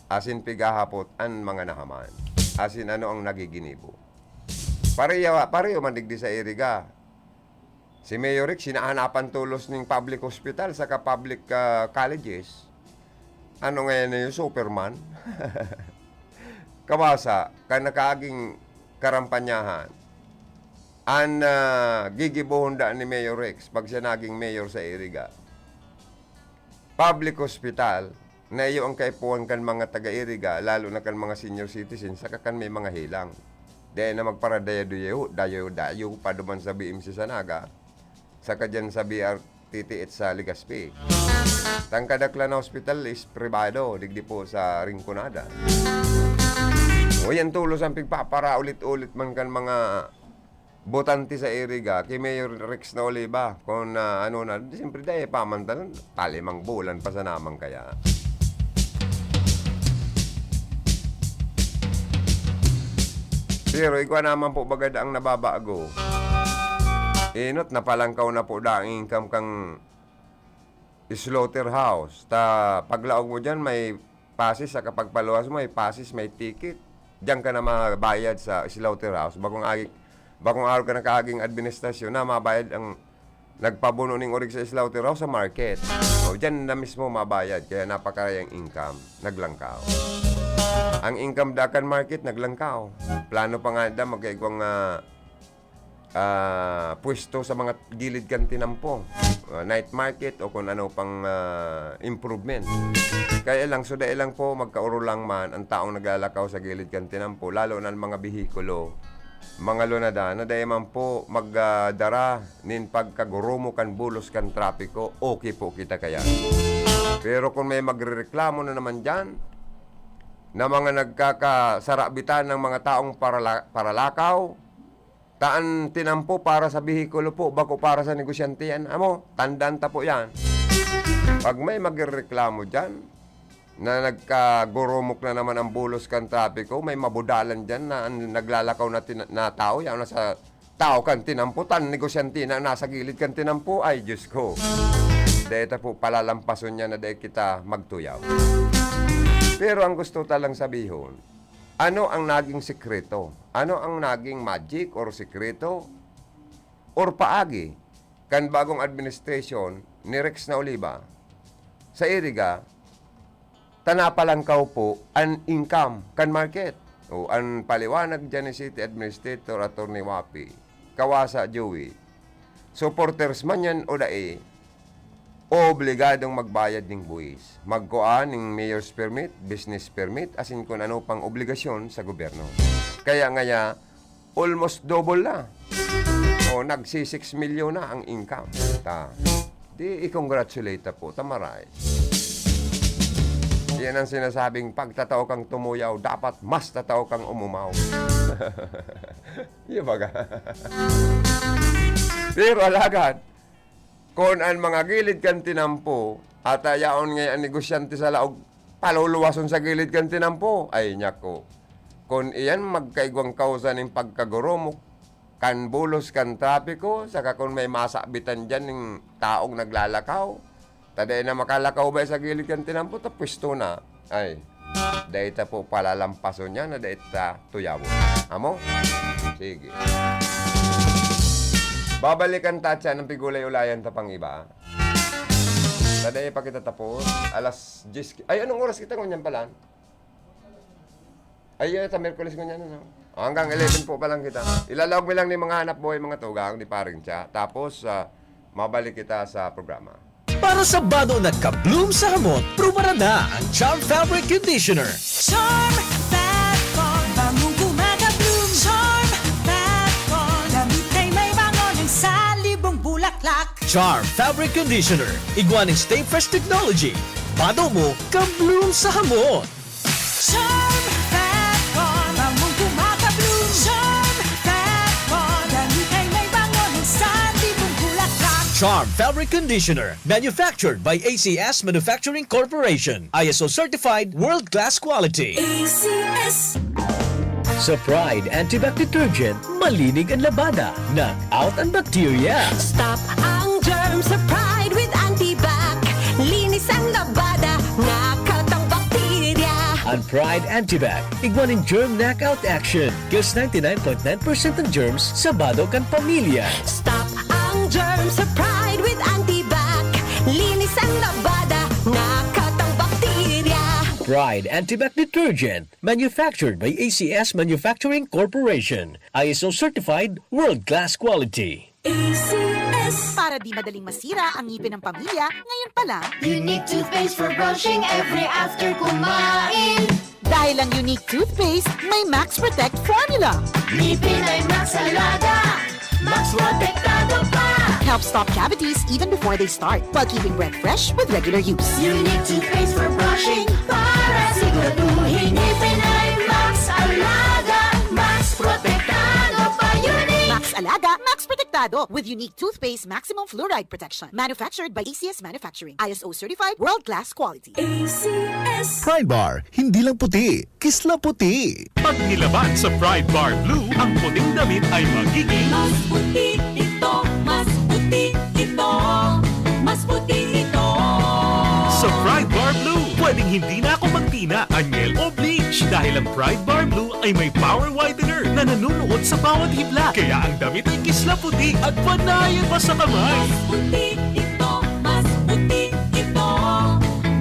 Asin pighahapot an mga nahaman. Asin ano ang nagiginibo. Pareho, pareho man digdi sa Iriga. Si Mayor Rex, hinahanapan tolos ning public hospital saka public, ah, colleges. Ano ngayon na yung Superman? Kawasa, kan nakaaging karampanyahan. An, ah, gigibohon da ni Mayor Rex pag siya naging mayor sa Iriga. Public hospital, na iyo ang kaipuhan kan mga taga-Iriga, lalo na kan mga senior citizen, saka kan may mga helang. Dai na magparadayo-dayo, dayo-dayo pa duman sa B M C sa Naga, saka dyan sa B R T T H sa Legazpi. Tangkadaklan na hospital is pribado, digdi po sa Rinconada. O yan, tulos ang pigpapara, ulit-ulit man kan mga botante sa Iriga, ki Mayor Rex na Oliva, kung, ah, ano na, di, siyempre, dai pa man tanan, talimang bulan pa sana man kaya. Pero igwa naman po bagad ang nababago. Inot, napalangkaw na po da ang income kang slaughterhouse. Ta, paglaog mo dyan, may pasis, sa kapagpaluwas mo, may pasis, may ticket. Diyan ka na mabayad sa slaughterhouse. Bakong agi-, bakong araw ka nakaaging administrasyon na mabayad ang nagpabuno ning orig sa slaughterhouse sa market. O, diyan na mismo mabayad. Kaya napakarayang income, naglangkaw. Ang income da kan market, naglangkaw. Plano pa nga da, magkaigwang, ah, ah, pwesto sa mga gilid kan tinampo, ah, night market o kung ano pang, ah, improvement. Kaya lang, so dai lang po magkaorolang man ang taong naglalakaw sa gilid kan tinampo, lalo na ang mga behikulo, mga lunada, na dai man po magdara nin pagkagurumok kan bulos kan trapiko, okay po kita kaya. Pero kung may magrereklamo na naman diyan, na mga nagkakasarabitan ng mga taong parala-, paralakaw, ta an tinampo para sa behikulo po, bako para sa negosyante yan. Amo, tandaan ta po yan. Pag may magrereklamo diyan, na nagkagurumok na naman ang bulos kan trapiko, may mabudalan diyan na an naglalakaw na tina-, na tao, yaon na sa tao kan tinampo, ta an negosyante na nasa gilid kan tinampo, ay, Diyos ko. Dai ta po palalampason yan na dai kita magtuyaw. Pero ang gusto ta lang sabihon, ano ang naging sikreto? Ano ang naging magic or sikreto or paagi kan bagong administration ni Rex na Oliva sa Iriga, ta napalangkaw po an income kan market? O, an paliwanag diyan ni City Administrator Attorney Wapi, kawasa, Joey, supporters man yan o dai, obligadong magbayad ning buwis, magkua ning mayor's permit, business permit, asin kun ano pang obligasyon sa gobyerno. Kaya ngaya, almost double na. O, nagsi-six milyon na ang income. Ta, di i-congratulate ta po, ta maray. Yan ang sinasabing, pag tatao kang tumuyaw, dapat mas tatao kang umumaw. Di ba ka? Pero alagad, kun an mga gilid kan tinampo, at yaon ngaya an negosyante sa laog, paluluwason sa gilid kan tinampo. Ay, nako. Kun iyan magkaigwang kawsa nin pagkagurumok kan bulos kan trapiko, saka kun may masabitan diyan ning taong naglalakaw, ta dai na makalakaw ba sa gilid kan tinampo, ta pwesto na. Ay, dai ta po palalampason yan na dai ta tuyawon. Amo? Sige. Babalikan ta siya ng pigulay-ulayan ta pang iba. Ta dai pa kita tapos. Alas diyes ki-, ay, anong oras kita ngunyan pala? Ay, yun, sa Miyerkules ngunyan, ano? O, hanggang eleven po pa lang kita. Ilalaog mi lang ni mga hanap buhay, mga tugang, di paring siya. Tapos, ah, mabalik kita sa programa. Para sa bado nagka-bloom sa hamot, prubaran na ang Charm Fabric Conditioner. Charm Fabcon, bangong gumagabloom. Charm Fabcon, damit ay may bango ng salibong bulaklak. Charm Fabric Conditioner, igwa ning Stay Fresh Technology. Pado mo, ka-bloom sa hamot! Charm Fat Con, bangong kumaka-bloom. Charm Fat Con, dali kay may bangon, santi mong bulaklak. Charm Fabric Conditioner, manufactured by A C S Manufacturing Corporation. I S O certified, world-class quality. A C S. Sa Pride Antibac Detergent, malinig ang labada, knock out ang bakterya. Stop ang germs sa Pride with Antibac. Linis ang labada, knock out ang bakterya. Ang Pride Antibac, igwa nin germ knockout action. Kills ninety-nine point nine percent ng germs sa bado kan pamilya. Stop ang germs sa Pride with Antibac. Linis ang labada, knock out ang bakterya. Pride Antibac Detergent, manufactured by A C S Manufacturing Corporation. I S O certified, world-class quality. A C S. Para di madaling masira ang ngipin ng pamilya, ngayon pa lang. Unique toothpaste for brushing every after kumain. Dahil ang Unique toothpaste may Max Protect formula. Ngipin ay Max Alaga, Max Protektado pa. Helps stop cavities even before they start, while keeping breath fresh with regular use. Unique toothpaste for brushing para siguraduhin ngipin ay Max Alaga, Max Protektado pa. Unique! Max Alaga, Max Protektado, with Unique Toothpaste Maximum Fluoride Protection. Manufactured by A C S Manufacturing. I S O certified, world-class quality. A C S. Pride Bar, hindi lang puti, kisla puti. Pag nilaban sa Pride Bar Blue, ang puting damit ay magiging mas puti ito, mas puti ito, mas puti ito. Sa Pride Bar Blue, pwedeng hindi na ako magtina, anyel o bleach dahil ang Pride Bar Blue ay may power whitener na nanunuot sa bawat hibla. Kaya ang damit ay kisla puti at panayon pa sa kamay. Mas puti ito, mas puti ito,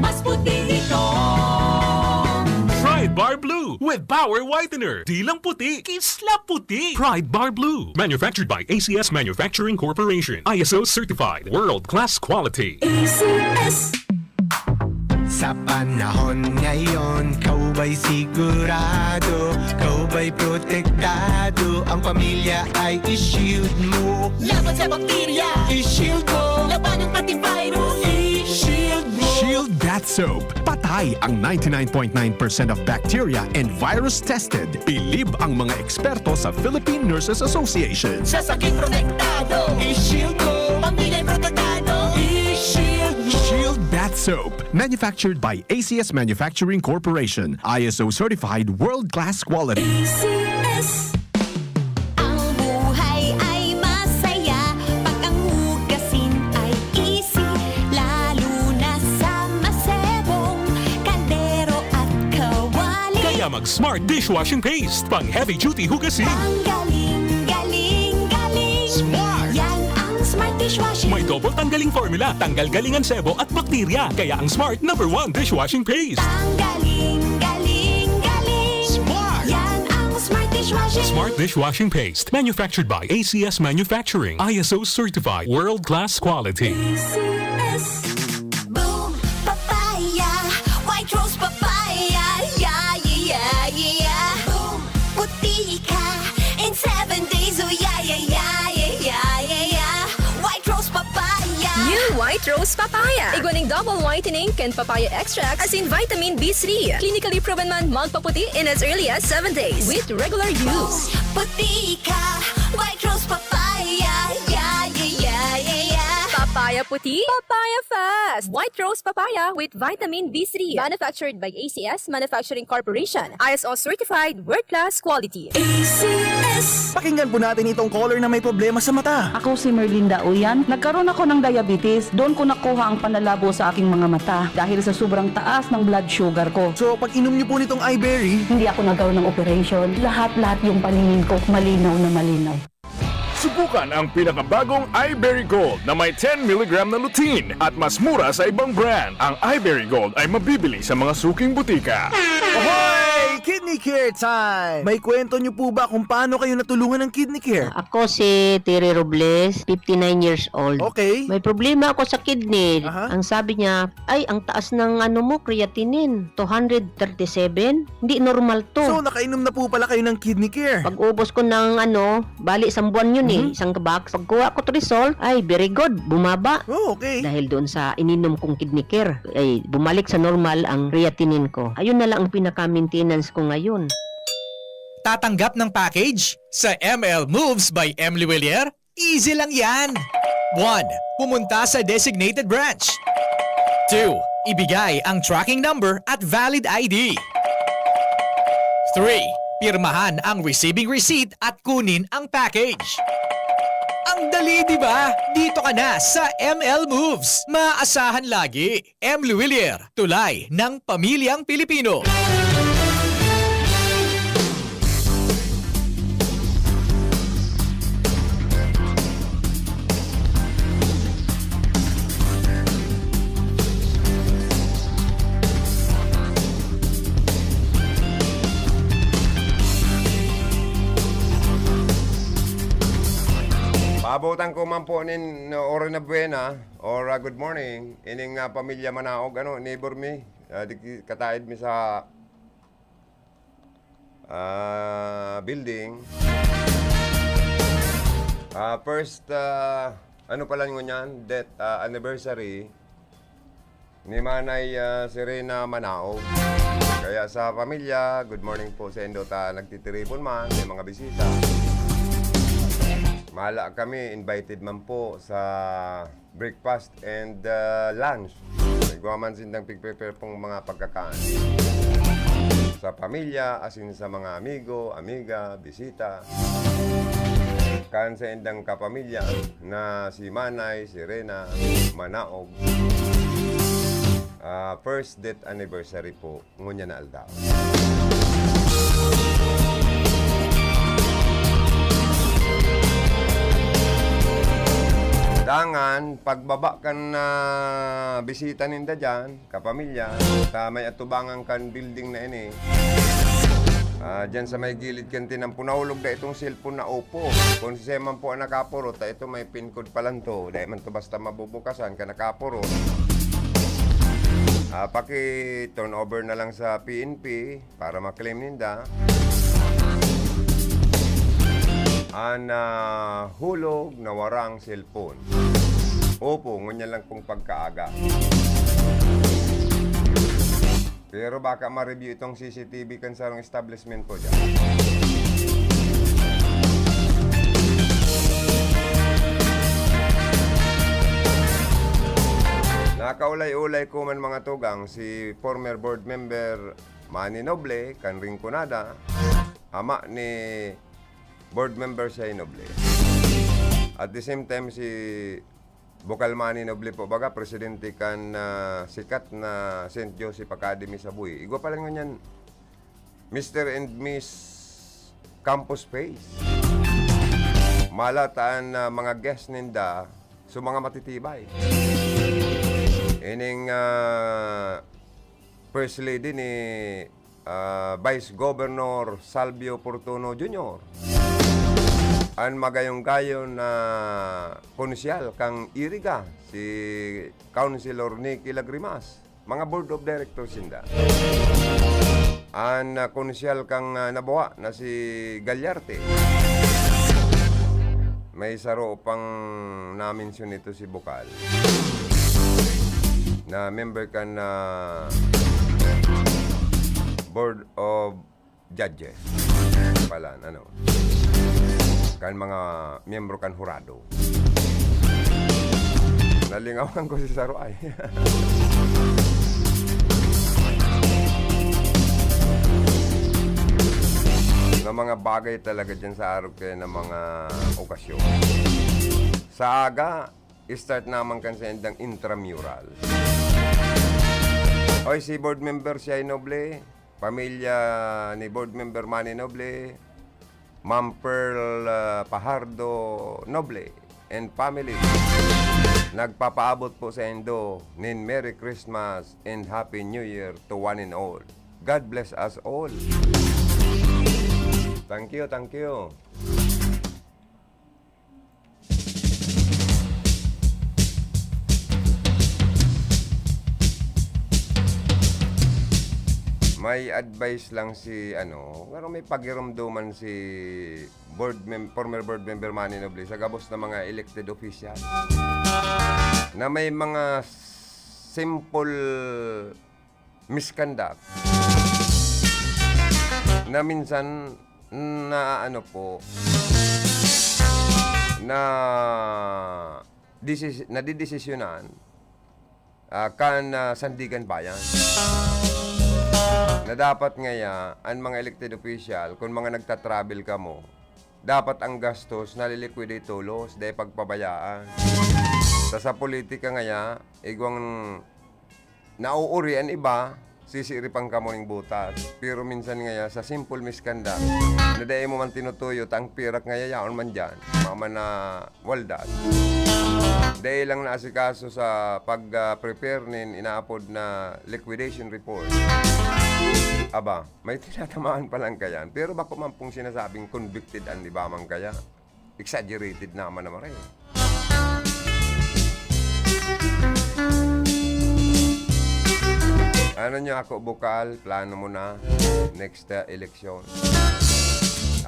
mas puti ito. Pride Bar Blue with power whitener. Di lang puti, kisla puti. Pride Bar Blue. Manufactured by A C S Manufacturing Corporation. I S O certified. World class quality. A C S. Sa panahon ngayon, kaw ba'y sigurado? Kaw ba'y protektado? Ang pamilya ay i-shield mo. Laban sa bakterya, i-shield mo. Labanan pati virus, i-shield mo. Shield Bath Soap. Patay ang ninety-nine point nine percent of bacteria and virus tested. Bilib ang mga eksperto sa Philippine Nurses Association. Sa sakit protektado, i-shield mo. Pamilya'y protektado, i-shield mo. Shield Bath Soap. Manufactured by A C S Manufacturing Corporation. I S O certified, world-class quality. A C S. Ang buhay ay masaya pag ang hugasin ay easy, lalo na sa masebong kaldero at kawali. Kaya mag Smart Dishwashing Paste, pang heavy duty hugasin. Ang galing, galing, galing. Smart! Yan ang Smart Dishwashing. May double tanggaling formula, tanggal galing ang sebo at bakterya. Kaya ang Smart number one dishwashing paste. Tanggaling, galing, galing. Smart! Yan ang Smart Dishwashing. Smart Dishwashing Paste, manufactured by A C S Manufacturing, I S O certified, world class quality. A C S. Boom Papaya, White Rose Papaya, yeah, yeah, yeah, yeah. Boom, puti ka in seven days, oh yeah, yeah, yeah, yeah, yeah, yeah, yeah. White Rose Papaya. New White Rose Papaya. Igwa ning double whitening kan papaya extract, asin vitamin B three. Clinically proven man magpaputi in as early as seven days with regular use. Puti ka, White Rose Papaya, yeah, yeah, yeah, yeah, yeah. Papaya puti, papaya fast. White Rose Papaya with vitamin B three. Manufactured by A C S Manufacturing Corporation. I S O certified, world class quality. A C S. Pakinggan po natin itong caller na may problema sa mata. Ako si Merlinda Uyan. Nagkaroon ako ng diabetes. Doon ko nakuha ang panlalabo sa aking mga mata dahil sa sobrang taas ng blood sugar ko. So, pag inom niyo po nitong iBerry, hindi ako nagkaroon ng operation. Lahat-lahat yung paningin ko, malinaw na malinaw. Subukan ang pinakabagong iBerry Gold na may ten milligram na lutein at mas mura sa ibang brand. Ang iBerry Gold ay mabibili sa mga suking butika. Ahoy! Kidney Care Time! May kwento niyo po ba kung paano kayo natulungan ng Kidney Care? Ah, ako si Terry Robles, fifty-nine years old. Okay. May problema ako sa kidney. Aha. Ang sabi niya, "Ay, ang taas ng ano mo, creatinine, two hundred thirty-seven. Hindi normal to." So, nakainom na po pala kayo ng Kidney Care? Pag-ubos ko ng ano, bali, isang buwan yun eh, Mhm. isang box. Pagkuha ko to result, ay, very good, bumaba. Oh, okay. Dahil doon sa ininom kong Kidney Care, ay, bumalik sa normal ang creatinine ko. Ayun na lang ang pinaka-maintenance ko ngayon. Tatanggap ng package? Sa M L Moves by Emily Willier, easy lang yan. One, pumunta sa designated branch. Two, ibigay ang tracking number at valid I D. Three, pirmahan ang receiving receipt at kunin ang package. Ang dali, di ba? Dito ka na sa M L Moves. Maasahan lagi. Emily Willier, tulay ng pamilyang Pilipino. Paabotan ko man po nin Ora na Buena or, ah, good morning. Ining, ah, pamilya Manaog, ano, neighbor mi. Ah, di ki-, kataid mi sa, ah, building. Ah, first, ah, ano pala ngunyan, death, ah, anniversary ni Manay, ah, Serena Manaog. Kaya sa pamilya, good morning po sa indo ta nagtitiripon man, may mga bisita. Mahala kami, invited man po sa breakfast and, ah, lunch. Nagwa man sindang pig-prepare pong mga pagkakaan. Sa pamilya, asin sa mga amigo, amiga, bisita. Kan sa indang kapamilya na si Manay, si Rena, Manaog. Ah, first death anniversary po, ngunyan na aldaw. Dangan, pagbaba kan, ah, bisita ninda dyan, kapamilya, ta may atubangan kan building na ini. Ah, dyan sa may gilid kan tinampo, nahulog na itong cellphone na Oppo. Kung si Seman po ang nakapurot, ta ito may pin code pa lang to. Dahil man to basta mabubukasan ka nakapurot. Ah, paki-turn over na lang sa P N P para ma-claim ninda. An, ah, hulog na warang cellphone. Oppo, ngunyan lang pong pagkaaga. Pero baka ma-review itong C C T V kan sarong establishment po dyan. Nakaulay-ulay ko man, mga tugang, si former board member Manny Noble, kan Rinconada, ama ni board member Shai Noble. At the same time, si Bukal Manny Noble po, baga, presidente kan, ah, sikat na Saint Joseph Academy sa Buhi. Igwa pala ngunyan, Mister and Miss Campus Face. Mahala ta an, ah, mga guest ninda, so mga matitibay. Ining, ah, First Lady ni, ah, Vice Governor Salvio Fortuno Junior. An magayong-gayon na konsyal kang Iriga, si Councilor Nicky Lagrimas. Mga board of directors sinda. An, ah, konsyal kang, ah, nabuha na si Gallarte. May saro pang na-mention nito si Bukal na member kan, ah, Board of Judges pala, ano, kan mga miyembro kan hurado. Nalingawan ko si Saro ay. Na mga bagay talaga dyan sa arog kayo ng mga okasyon. Sa aga, start naman kan sa indang intramural. Oy, si board member Shai Noble, pamilya ni board member Manny Noble, Ma'am Pearl, ah, Pajardo Noble, and family. Nagpapaabot po sa indo nin Merry Christmas and Happy New Year to one and all. God bless us all. Thank you, thank you. May advice lang si, ano, pero may pagirumduman si board mem-, former board member Manny Noble sa gabos na mga elected official na may mga simple misconduct na minsan na ano po, na desis-, nadidesisyonan, ah, kan, ah, sandigan bayan. Na dapat ngaya, an mga elected official, kun mga nagta-travel kamo, dapat ang gastos naliliquidate tolos, dai pagpabayaan. Ta sa politika ngaya, igwang nauuri an iba, sisiripan kamo ning butas. Pero minsan ngaya, sa simple misconduct, na dai mo man tinutuyo, ta ang pirak ngaya yaon man diyan, mama na waldas. Dai lang naasikaso sa pag, ah, prepare nin inaapod na liquidation report. Aba, may tinatamaan pa lang kayan. Pero bako man pong sinasabing convicted an iba man kaya. Exaggerated naman naman rin. Ano nyo ako, bukal, plano mo na, next, uh, eleksyon.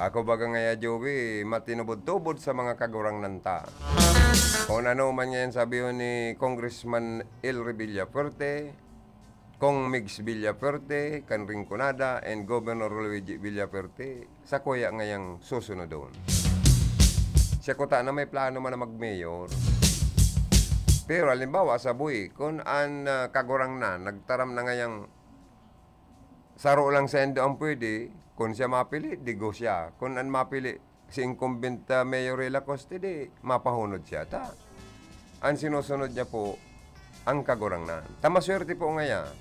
Ako baga ngaya, Joey, matinubod-tubod sa mga kagurangnan ta. Kung ano man ngayon sabihon ni Congressman Elry Villafuerte, Cong Migs Villafuerte, kan Rinconada, and Governor Luigi Villafuerte, sa kuya ngayang susunodon. Siya kuta na may plano man na mag-mayor. Pero halimbawa, sa Bui, kun an, ah, Kagurangnan nagtaram na ngayang saro lang saindo ang pwede, kun siya mapili, digo siya. Kun an mapili, si incumbent, ah, Mayor Rey Lacoste, di mapahunod siya. Ta, an sinusunod niya po, ang Kagurangnan. Ta maswerte po ngaya,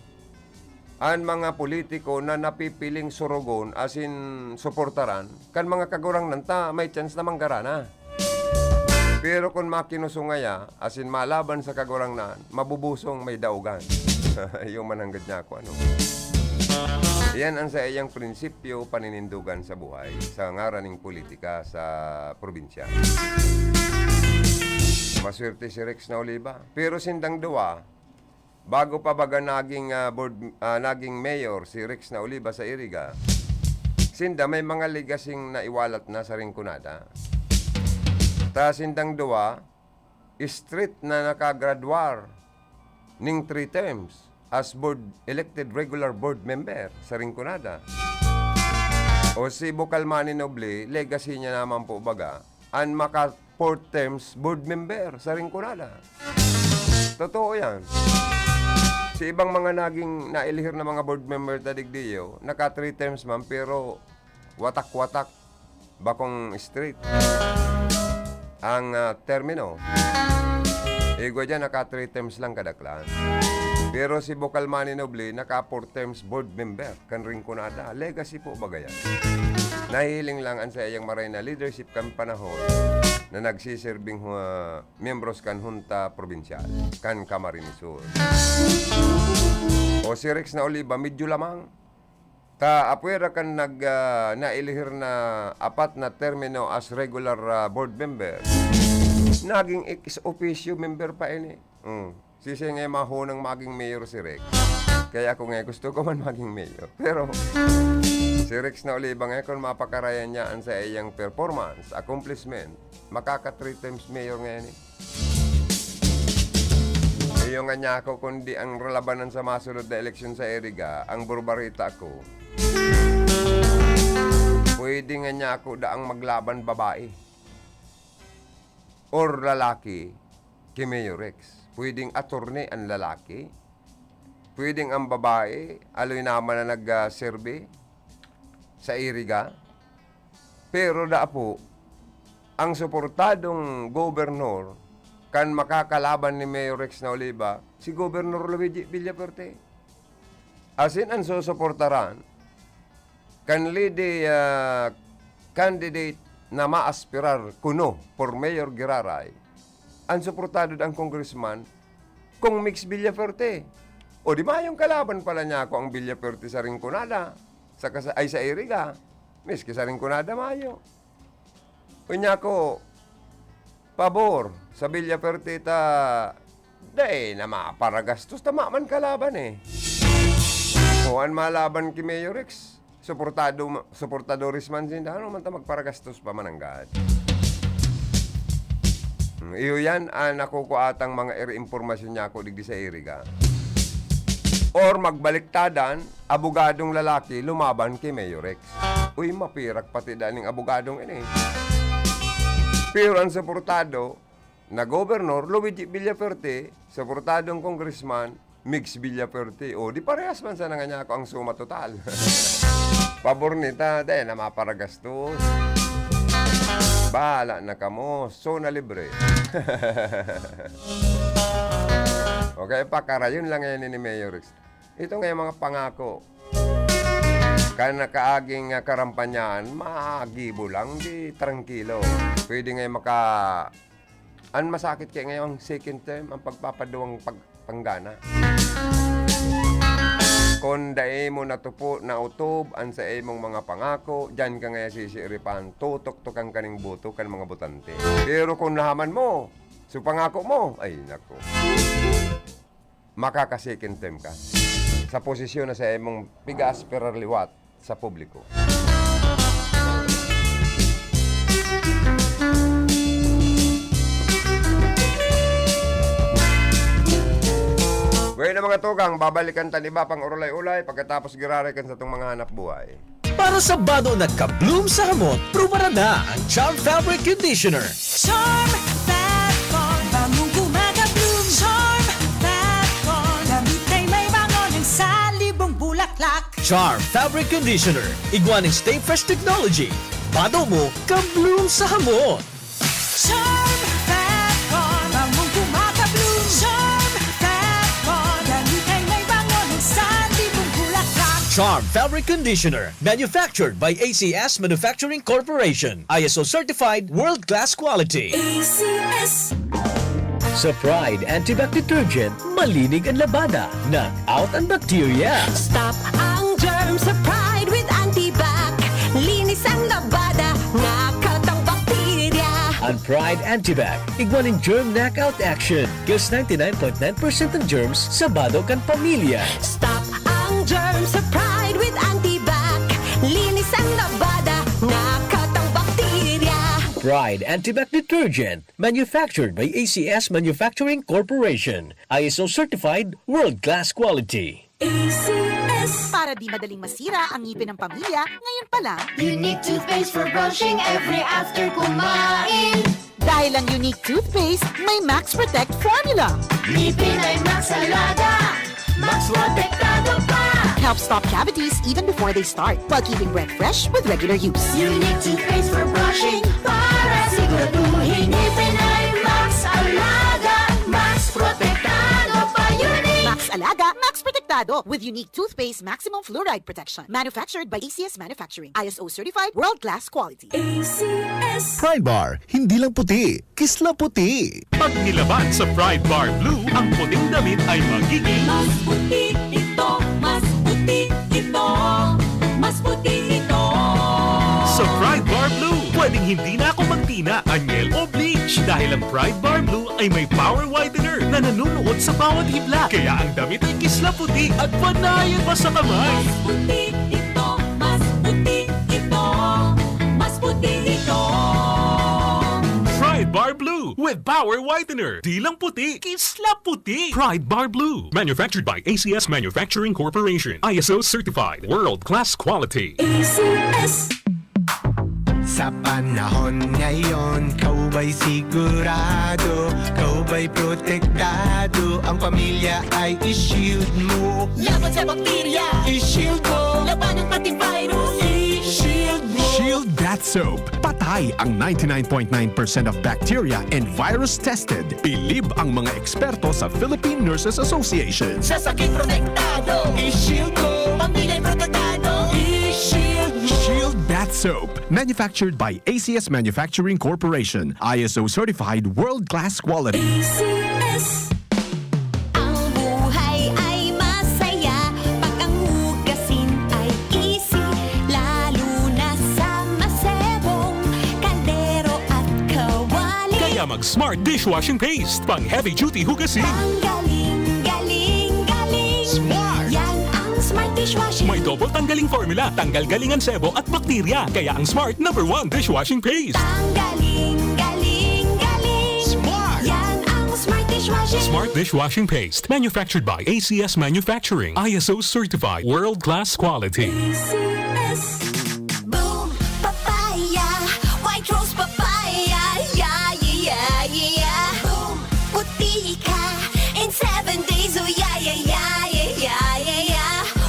an mga politiko na napipiling surugon asin suportaran kan mga Kagurangnan, ta may chance na manggarana. Pero kun makinusong ngaya, asin malaban sa Kagurangnan, mabubusong may daogan. Iyo man hanggad niya ako, ano. Iyan ang saiyang prinsipyo, paninindugan sa buhay, sa ngaran ning politika sa probinsya. Maswerte si Rex na Oliva. Pero sindang duwa, bago pa baga naging, ah, board, ah, naging mayor si Rex na Oliva sa Iriga, sinda may mga legacy-ng naiwalat na sa Rinconada. Ta sindang duwa, straight na nakagradwar ning three terms as board, elected regular board member sa Rinconada. O si Bukal Manny Noble, legacy niya naman po baga, an maka four terms board member sa Rinconada. Totoo yan. Si ibang mga naging nailihir na mga board member ta digdiyo, naka three terms man, pero watak-watak, bakong straight ang, ah, termino. Igwa dyan, naka three terms lang kadaklan. Pero si Bukal Manny Noble, naka four terms board member kan Rinconada. Legacy po baga yan. Nahihiling lang an saiyang maray na leadership kan panahon na nagsiserbing, ah, miyembros kan Hunta Probinsyal kan Camarines Sur. O si Rex na Oliva, medyo lamang. Ta apwera kan nag, ah, nailihir na apat na termino as regular, ah, board member, naging ex officio member pa ini. Mm. Sisay nga mahunang maging mayor si Rex. Kaya ako nga gusto ko man maging mayor. Pero si Rex na Oliva nga, kung mapakarayan niya an saiyang performance, accomplishment, makaka three times mayor ngayon eh. Iyo nga niya ako, kundi ang lalabanan sa masunod na eleksyon sa Iriga, ang burbarita ko. Pwede nga niya ako daang maglaban babae or lalaki ki Mayor Rex. Pwedeng attorney an lalaki. Pwedeng ang babae, aloy naman na nagserbi sa Iriga. Pero daa po, ang suportadong gobernador kan makakalaban ni Mayor Rex na Oliva, si Gobernador Luigi Villafuerte. Asin an susuportaran kan lady, ah, candidate na maaspirar kuno por Mayor Giraray, an suportado ang Congressman Cong Migs Villafuerte. O di mayong kalaban pala niya ako ang Villaferte sa Rinconada, sa kasa-, ay, sa Iriga. Miski sa Rinconada mayo. Unya ko, pabor sa Villaferte ta, dai na maparagastos, tama man kalaban eh. O an malaban ki Mayor Rex, suportado ma-, suportadores man sinda, ano man ta magparagastos pa mananggad. Hmm, iyo yan, ah, nakukuha tang mga iri-impormasyon niya ako digdi sa Iriga. Or magbaliktadan, abogadong lalaki lumaban ki Mayor Rex. Uy, mapirak pati daning abogadong ini. Pero ang suportado na gobernador, Luigi Villafuerte, suportadong congressman, Migs Villafuerte. O, di parehas man sana nga niya ako ang suma total. Pabor nita, dahil na maparagastos. Bahala na kamo, zona libre. Okay, pakarayon lang yan ni Mayor Rex. Ito nga yung mga pangako. Kan nakaaging, ah, karampanyaan, magibo lang, di trangkilo. Pwede nga yung maka-, an masakit kaya ngayon, second term, ang pagpapaduwang pag-, panggana. Kung dai mo natupo, nautob, an sa imong mga pangako, diyan ka ngayon sisiripan, tutuktukan ka ning boto kan mga botante. Pero kung nahaman mo, so pangako mo, ay nako. Makaka-second term ka sa posisyon na sa imong piga-aspirar liwat sa publiko. Bueno, mga tugang, babalikan tan iba pang urulay-ulay pagkatapos giraray kan satong mga hanap buhay. Para sa bado na ka-bloom sa hamot, prubaran na ang Charm Fabric Conditioner. Charm Fat Con, bangong gumagabloom. Charm Fat Con, damit ay may bango ng salibong bulaklak. Charm Fabric Conditioner, igwa ning Stay Fresh Technology. Bado mo, ka-bloom sa hamot. Charm Fat Con, bangong gumagabloom. Charm Fat Con, damit ay may bango ng salibong bulaklak. Charm Fabric Conditioner, manufactured by A C S Manufacturing Corporation. I S O certified, world-class quality. A C S. Sa Pride Antibac Detergent, malinig an labada, knock out an bacteria. Stop ang germ sa Pride with Antibac. Linis ang labada, knock out ang bakterya. An Pride Antibac, igwa nin germ knockout action. Kills ninety-nine point nine percent ng germs sa bado kan pamilya. Stop ang germ sa Pride with Antibac. Linis ang labada, knock out ang bakterya. Pride Antibac Detergent, manufactured by A C S Manufacturing Corporation. I S O certified, world-class quality. A C S. Para di madaling masira ang ngipin ng pamilya, ngayon pa lang. Unique toothpaste for brushing every after kumain. Dahil ang Unique toothpaste, may Max Protect formula. Ngipin ay Max Alaga, Max Protektado pa. Help stop cavities even before they start, while keeping breath fresh with regular use. Unique toothpaste for brushing, para siguraduhin ngipin ay Max Alaga, Max Protektado pa. Unique. Max Alaga, Max Protektado, with Unique Toothpaste Maximum Fluoride Protection. Manufactured by A C S Manufacturing. I S O certified, world-class quality. A C S. Pride Bar, hindi lang puti, kisla puti. Pag nilaban sa Pride Bar Blue, ang puting damit ay magiging mas puti ito, mas puti ito, mas puti ito. Sa Pride Bar Blue, pwedeng hindi na ako magtina, anyel o bleach dahil ang Pride Bar Blue ay may power whitener na nanunuot sa bawat hibla. Kaya ang damit ay kisla puti at panayan pa sa kamay. Mas puti ito, mas puti ito, mas puti ito. Pride Bar Blue with Power Whitener. Di lang puti, kisla puti. Pride Bar Blue. Manufactured by A C S Manufacturing Corporation. I S O certified. World class quality. A C S. Sa panahon ngayon, ikaw ba'y sigurado? Ikaw ba'y protektado? Ang pamilya ay i-shield mo. Laban sa bakterya, i-shield mo. Labanan pati virus, i-shield mo. Shield Bath Soap. Patay ang ninety-nine point nine percent of bacteria and virus tested. Bilib ang mga eksperto sa Philippine Nurses Association. Sa sakit protektado, i-shield mo. Pamilya'y protektado, i-shield mo. Shield Bath Soap. Manufactured by A C S Manufacturing Corporation. I S O certified, world-class quality. A C S. Ang buhay ay mas Smart dishwashing paste, pang heavy duty hugasin. Ang galing, galing, galing. Smart. Yan ang Smart dishwashing. May double tanggaling formula, tanggal galing ang sebo at bakterya. Kaya ang Smart number one dishwashing paste. Ang galing, galing, galing. Smart. Yan ang Smart dishwashing. Smart dishwashing paste, manufactured by A C S Manufacturing, I S O certified, world class quality. A C S. Boom, papaya, white rose papaya, yeah, yeah, yeah, yeah. Boom, puti ka in seven days, oh yeah, yeah, yeah.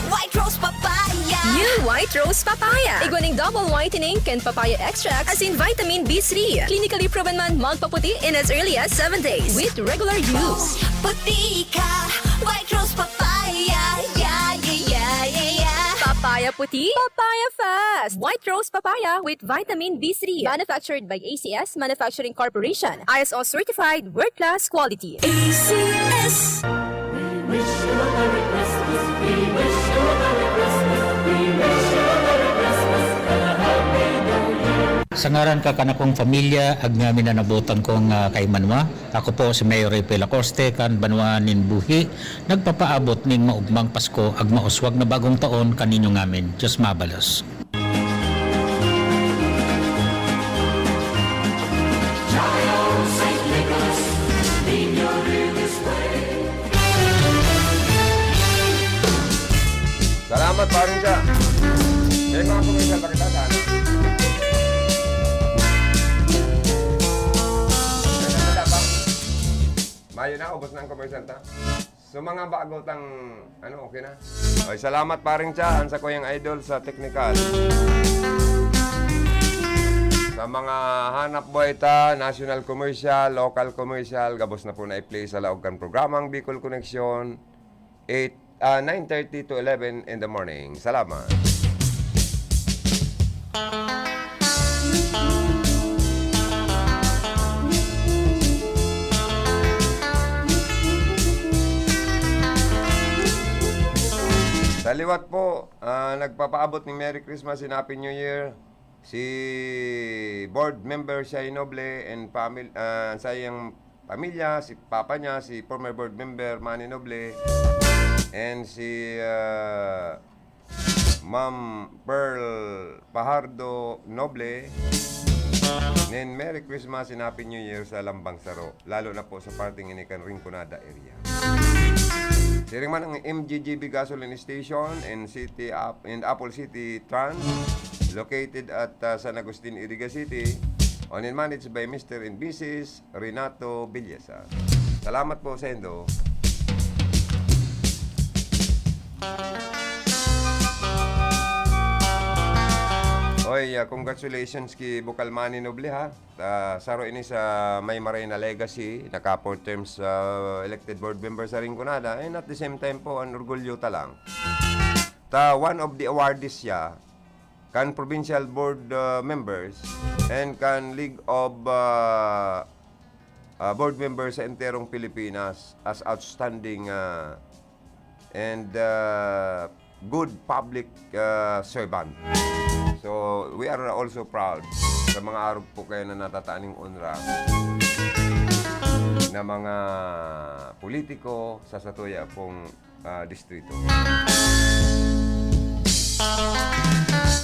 White rose papaya. New White Rose Papaya. Igwa ning double whitening kan papaya extract asin vitamin B three. Clinically proven man magpaputi in as early as seven days with regular use. Boom, puti ka, white rose papaya, yeah, yeah, yeah, yeah, yeah. Papaya puti, papaya fast. White Rose Papaya with vitamin B three. Manufactured by A C S Manufacturing Corporation. I S O certified, world class quality. A C S. We wish you a Merry Christmas. We wish you a Merry Christmas. We wish you a Merry Christmas and a Happy New Year. Sa ngaran ka kan akong pamilya, ag ngamin na nabotan kong, ah, kaimanwa. Ako po si Mayor Ripe Lacoste, kan banwaan nin Buhi, nagpapaabot ning maugmang Pasko, ag mauswag na bagong taon kaninyo ngamin. Diyos mabalos. Salamat, paring siya. May mga commercial pa kita, sana. May nagdala pa? Mayo na, ubos na ang commercial ta. So, mga bago tang, ano, okay na? Oy, salamat, paring Cha, ang sa kuyang idol sa technical. Sa mga hanap buhay ta, national commercial, local commercial, gabos na po na i-play sa laog kan programang Bicol Connection, eight, ah, nine thirty to eleven in the morning. Salamat. Sa liwat po, ah, nagpapaabot ni Merry Christmas and Happy New Year si Board Member Shai Noble and family, ah, sa iyang pamilya, si papa niya, si former Board Member Manny Noble, and si, ah, Ma'am Pearl Pajardo Noble, nin Merry Christmas and Happy New Year sa Lambang Saro, lalo na po sa parting ini kan Rinconada area. Siring man ang M G G B Gasoline Station and City Ap-, and Apple City Trans, located at, ah, San Agustin, Iriga City, owned and managed by Mister and Missus Renato Villasa. Salamat po sa indo. Oy, ah, congratulations ki Bukal Manny Noble, ha. Ah, saro ini sa may maray na legacy, naka four terms, ah, elected board member sa Rinconada, and at the same time po, an orgulyo ta lang. Ta one of the awardees siya kan provincial board, ah, members and kan League of, ah, ah, board members sa enterong Pilipinas as outstanding, ah, and, ah, good public, ah, servant. So, we are also proud sa mga arog po kayo na natataan ning onra na mga politiko sa satuya pong, ah, distrito.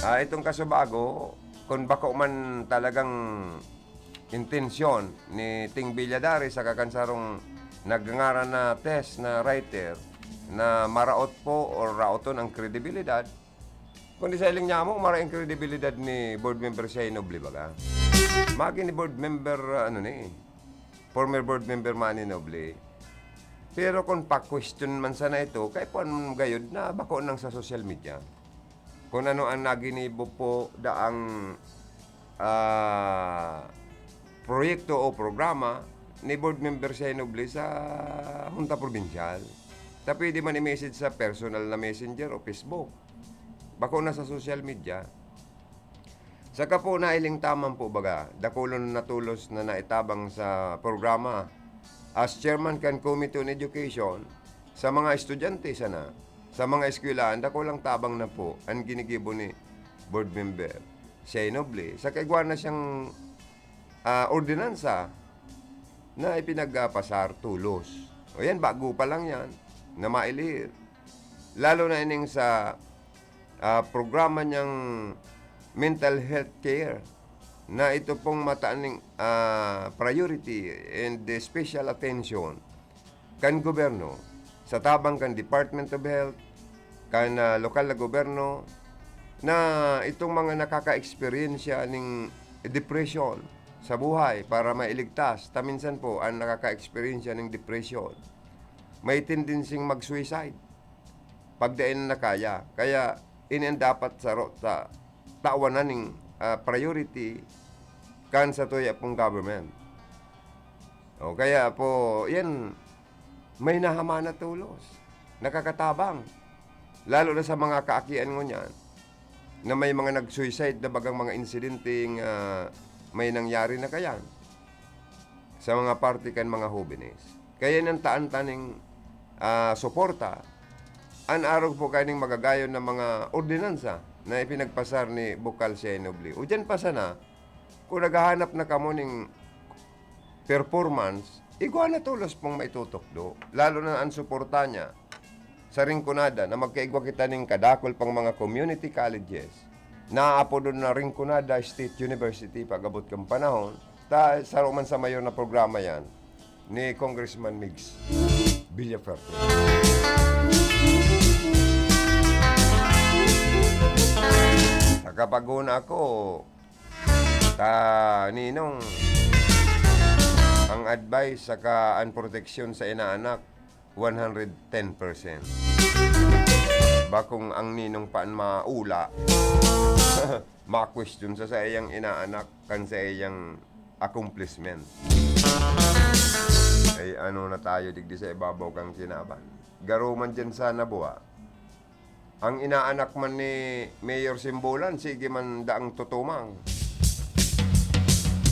Ah, itong Casubago, kung bako man talagang intensyon ni Ting Villadares saka kan sarong nagngaran na test na writer na maraot po o raoton ang kredibilidad, kundi sa hiling niya mo, maraot ang kredibilidad ni Board Member Shai Noble, baga. Magi ni Board Member, ah, ano ni, former Board Member Manny Noble. Pero kung pa-question man sana ito, kaya po anong gayod na bako nang sa social media. Kung ano ang naginibo po daang, ah, proyekto o programa ni Board Member Shai Noble sa Hunta Probinsyal. Ta pwede man i-message sa personal na messenger o Facebook. Bako na sa social media. Saka po, nailing taman po baga, dakulon na tulos na naitabang sa programa. As chairman kan Committee on Education, sa mga estudyante sana, sa mga eskwelahan, dakulang tabang na po an ginigibo ni Board Member Shai Noble. Saka igwa na siyang, ah, ordinansa na ipinagpasar tolos. O yan, bago pa lang yan, na mailihir. Lalo na ining sa, ah, programa niyang mental health care, na ito pong mataning, ah, priority and special attention kan gobyerno, sa tabang kan Department of Health, kan, ah, lokal na gobyerno, na itong mga nakaka-eksperyensya ning depression sa buhay para mailigtas, ta minsan po, ang nakaka-eksperyensya ning depression, may tendensing mag-suicide pag dai na kaya. Kaya, ini an dapat saro ta tawanan ning, ah, priority kan satuya pong government. O kaya po, yan, may nahamana tolos. Nakakatabang. Lalo na sa mga kaakian ngunyan na may mga nag-suicide na bagang mga insidenteng, ah, may nangyari na kayan sa mga parte kan mga hobenes. Kaya nang taan ta ning, ah, suporta, an arog po kaining magagayon na mga ordinansa na ipinagpasar ni Bokal Shenob Lee. O diyan pa sana, kung naghahanap na kamo ning performance, igwa na tolos pong maitutukdo, lalo na an suporta niya sa Rinconada na magkaigwa kita ning kadakul pang mga community colleges. Naapodon na Rinconada State University pag-abot kan panahon, ta saro man sa mayor na programa yan ni Congressman Migs Villafuerte. Nakapaguna ako, ta ninong, ang advice saka an proteksyon sa inaanak, one hundred ten percent. Bakong ang ninong pa an maula, ma-question sa saiyang inaanak kan saiyang accomplishment. Ay, ano na tayo digdi sa ibabaw kang kinaban? Garo man dyan sa Nabua. Ang inaanak man ni Mayor Simbolan, sige man daang tutumang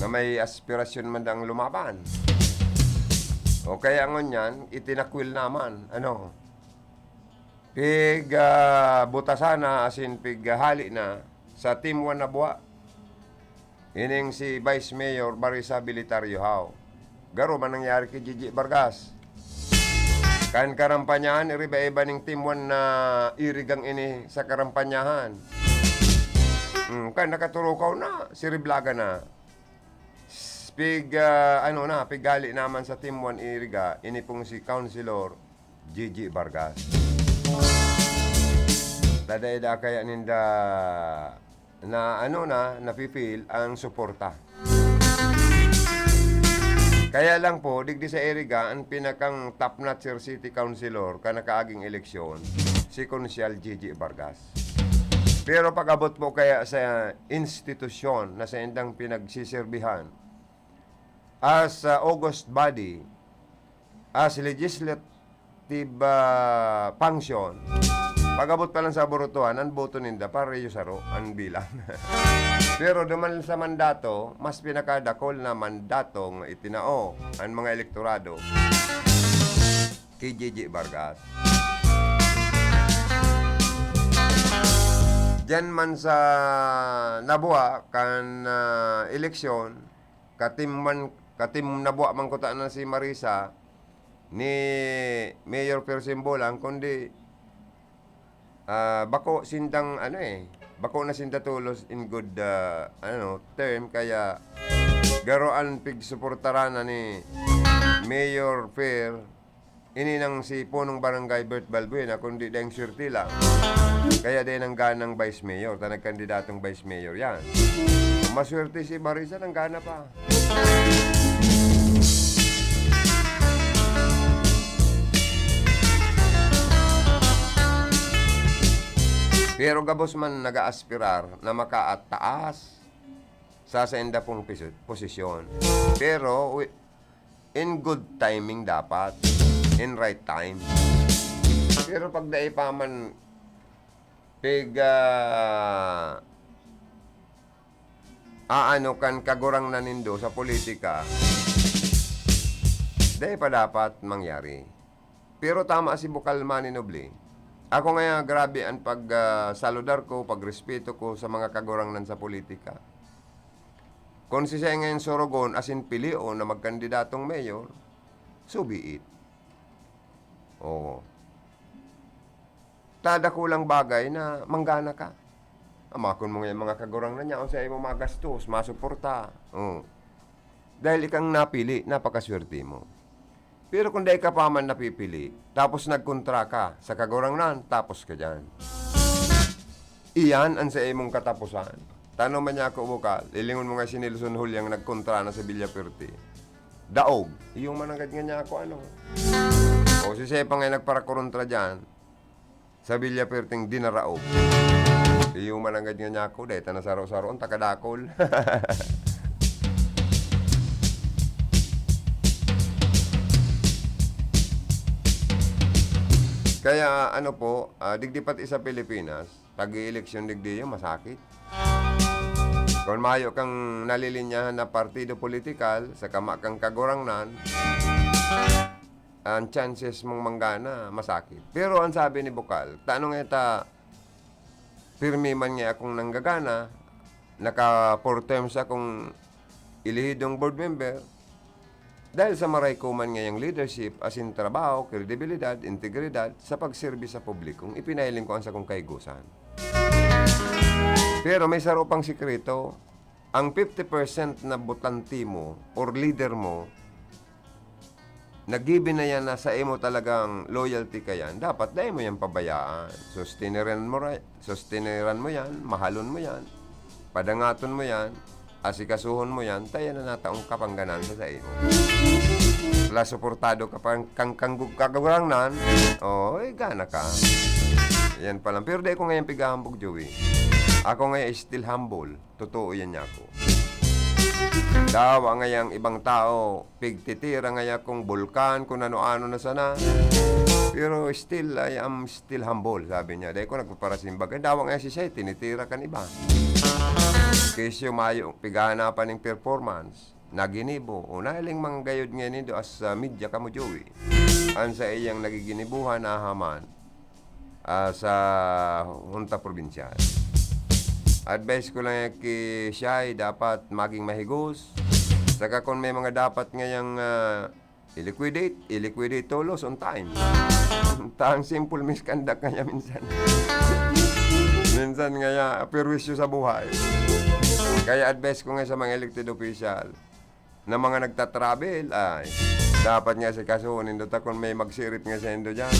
na may aspirasyon man daang lumaban. O kaya ngunyan, itinakwil naman, ano, pig, ah, buta sana, asin pig, ah, hali na sa Team One Nabua. Ining si Vice Mayor Marisa Belitario Howe. Garo man nangyari ki Gigi Vargas. Kan Karampanyahan, iriba-iba ning Team One na irigang ini sa Karampanyahan. Hmm, kan nakaturukaw na, siriblaga na. S-, pig, ah, ano na, pighali naman sa Team One iriga, ini pong si Councilor Gigi Vargas. Dadaida kaya ninda na ano na, nafi-feel ang suporta. Kaya lang po, digdi sa Iriga, ang pinakang top-notcher city councilor kan nakaaging eleksyon, si Konsyal Gigi Vargas. Pero pag-abot po kaya sa institusyon na saindang pinagsiserbihan, as, uh, august body, as legislative, ah, function, pag-abot pa lang sa burutuhan, ang boto ninda, pareho saro, ang bilang. Pero duman sa mandato, mas pinakadakol na mandato nga itinao ang mga elektorado ki Gigi Vargas. Diyan man sa Nabua, kan, ah, eleksyon, katim man, katim Nabua man kuta na si Marisa ni Mayor Percy Bolang, kundi, ah, bako sindang, ano eh, bako na sinda tolos in good, ah, ano, term, kaya garo an pigsuportaran na ni Mayor Per, ini nang si punong barangay Bert Balbuena, kundi daing swerte lang. Kaya daing nangganang vice mayor, ta nagkandidatong vice mayor yan. Maswerte si Marisa, nanggana pa. Pero gabos man nag-aaspirar na makaataas sa sainda pong piso-, posisyon. Pero, wi-, in good timing dapat. In right time. Pero pag dai pa man pig, ah, aano kan kagurangnan nindo sa politika, dai pa dapat mangyari. Pero tama si Bukal Manny Noble. Ako ngaya, grabe an pag, ah, saludar ko, pagrespeto ko sa mga kagurangnan sa politika. Kung siisay ngayon surugon asin pilion na magkandidatong mayor, so be it. Oo. Ta dakulang bagay na manggana ka. Amakon mo nga yung mga kagurangnan niya, kung saan mo magastos, masuporta. Oh. Dahil ikang napili, napakaswerte mo. Pero kung dai ka pa man napipili, tapos nagkontra ka sa kagurangnan, tapos ka dyan. Iyan ang sa imong katapusan. Tano man niya ako, bukal. Lilingon mo nga si Nelson Julian nagkontra na sa Villafuerte. Daog. Iyong mananggad nga niya ako, ano? O si Sepa nga nagparakorontra dyan. Sa Villafuerte dinaraog. Iyo mananggad nga niya ako, dahil ta nasaro-saro, ang takadakol. Kaya, ano po, ah, digdi pati sa Pilipinas, pag-ieleksyon digdi yun, masakit. Kung mayo kang nalilinyahan na partido politikal, sa kama kang kagurangnan, ang chances mong manggana, masakit. Pero ang sabi ni Bukal, "Tano nga ta pirmi man nga akong nanggagana, naka four terms akong elehidong board member, dahil sa maray ko man ngayang leadership, asin trabaho, kredibilidad, integridad sa pagserbi sa publikong ipinahiling ko ang sakong kahigosan." Pero may saro pang sikreto, ang fifty percent na botante mo or leader mo, nagbibi na yan na sa imo talagang loyalty ka yan, dapat dai mo yan pabayaan. Sustiniran mo ra-, sustiniran mo yan, mahalon mo yan, padangaton mo yan, asikasuhon mo yan, ta yan na nataong kapangganansa sa imo. Plus, suportado ka pa kang, kang, kagurangnan, oh, eh, gana ka. Yan pa lang. Pero dai ko ngayon pighahambog, Joey. Ako ngayon is still humble. Totoo yan, Nyako. Dawa ngayang ibang tao, pigtitira ngaya kong bulkan, kung ano-ano na sana. Pero still, I am still humble, sabi niya. Dahil ko nagpaparasimbag. Eh, dawa ngaya si Shay, tinitira kan iba. Kesyo mayo, pighahanapan ning performance. Naginibo. O, nahiling manggayod ngayon nindo as, ah, media kamo, Joey. Ang sa iyang nagiginibuhan, nahaman. ah, sa Hunta Probinsyal. Advice ko lang yan ki Shay, dapat maging mahigos. Saka kung may mga dapat ngayang, ah, i-liquidate, i-liquidate tolos on time. Tang simple misconduct kaya minsan. Minsan ngaya, perwisyo sa buhay. Kaya advice ko nga sa mga elected official, na mga nagta-travel, ay, dapat nga asikasuhon nindo ta kun may magsirit nga saindo diyan.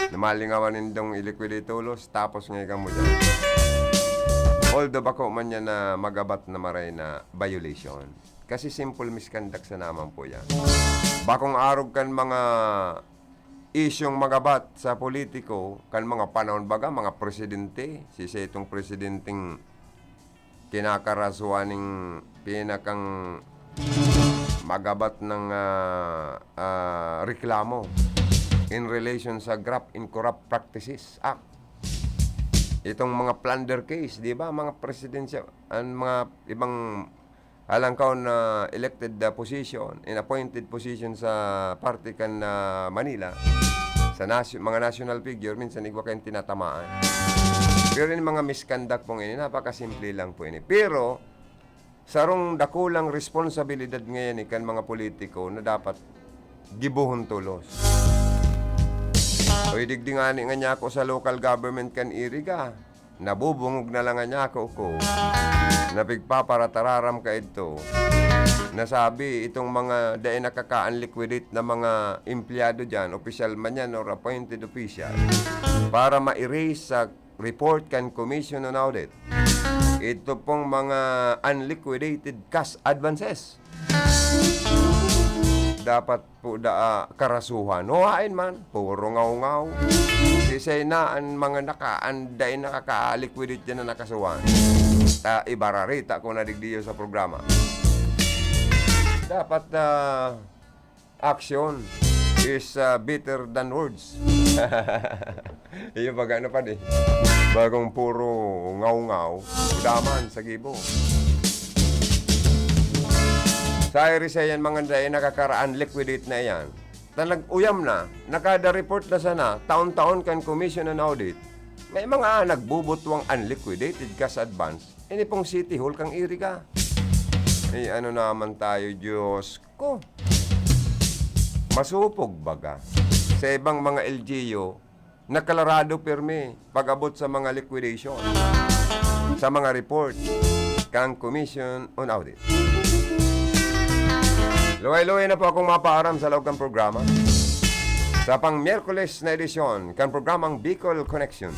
Na malingawan nindong i-liquidate tolos, tapos nga ikaw mo diyan. Although bako man yan na magabat na maray na violation. Kasi simple misconduct sa naman po yan. Bakong arog kan mga isyung magabat sa politiko, kan mga panahon baga, mga presidente, si, si itong presidenteng kinakarasuhan ning pinakang magabat ng, ah, ah, reklamo in relation sa Graft and Corrupt Practices Act. Itong mga plunder case, di ba? Mga presidensya-, ang mga ibang, alangkaw na elected, ah, position, in appointed position sa parte kan, ah, Manila, sa nasi-, mga national figure, minsan igwa kayong tinatamaan. Pero yung mga misconduct pong ini, napakasimple lang po ini. Pero, sarong dakulang responsibilidad ngayon, eh, kan mga politiko na dapat gibohon tolos. O, idigdi nga ni nga niya ako sa local government kan Iriga. Nabubungog na lang an ako ko. Napigpaparatararam ka idto. Nasabi itong mga dai nakaka-unliquidate na mga empleyado diyan, opisyal man yan or appointed official, para ma-erase sa report kan Commission on Audit. Ito pong mga unliquidated cash advances. Dapat po da, ah, karasuhan. Huhain man, puro ngaw-ngaw. Sisay na an mga naka-, an dai nakaka-liquidate diyan na nakasuhan. Ta, ibararita ko na digdiyo sa programa. Dapat, ah, action is, ah, better than words. Iyo, pag ano pa di. Bagong puro ngaw-ngaw, daman sa gibo. Sa Iris, yan, mga dai nakakaraan, liquidate na yan. Ta nag-uyam na, nakada-report na sana, taon-taon kan Commission on Audit, may mga nagbubutwang unliquidated cash advance. Ini pong City Hall kang Iriga. Eh, ano naman tayo, Diyos ko? Masupog baga. Sa ibang mga L G U, nakalarado pirmi pag-abot sa mga liquidation, sa mga report kang Commission on Audit. Luway-luway na po akong mapaaram sa laog kan programa. Sa pang Miyerkules na edisyon kan programang Bicol Connection.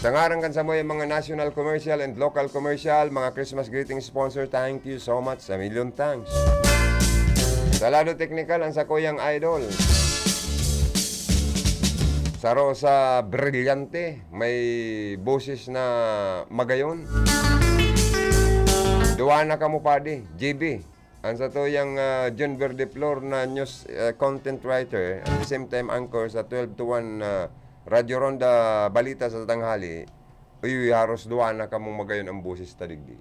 Sa ngaran kan samuyang mga national commercial and local commercial, mga Christmas greeting sponsor, thank you so much. A million thanks. Sa lado teknikal, ang sakuyang idol. Sa Rosa Brillante, may boses na magayon. Duwa na kamo, padi. G B, ang satuyang, ah, John Verde Flor na news, ah, content writer, at the same time anchor sa twelve to one, ah, Radyo Ronda Balita sa tanghali. Uy, uy, haros duwa na kamong magayon ang boses ta digdi.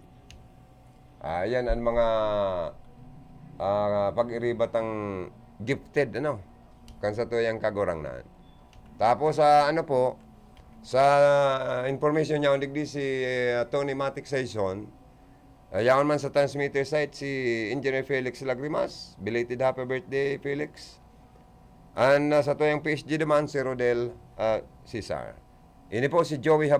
Ah, yan ang mga, ah, pag-iriba tang gifted, ano, kan satuyang Kagurangnan. Tapos, sa ano po, sa information niya, digdi si, ah, Tony Matic Saison, ah, yaon man sa transmitter site, si Engineer Felix Lagrimas. Belated happy birthday, Felix. An, ah, satuyang P S G naman, si Rodel, ah, Cesar. Ini po si Joey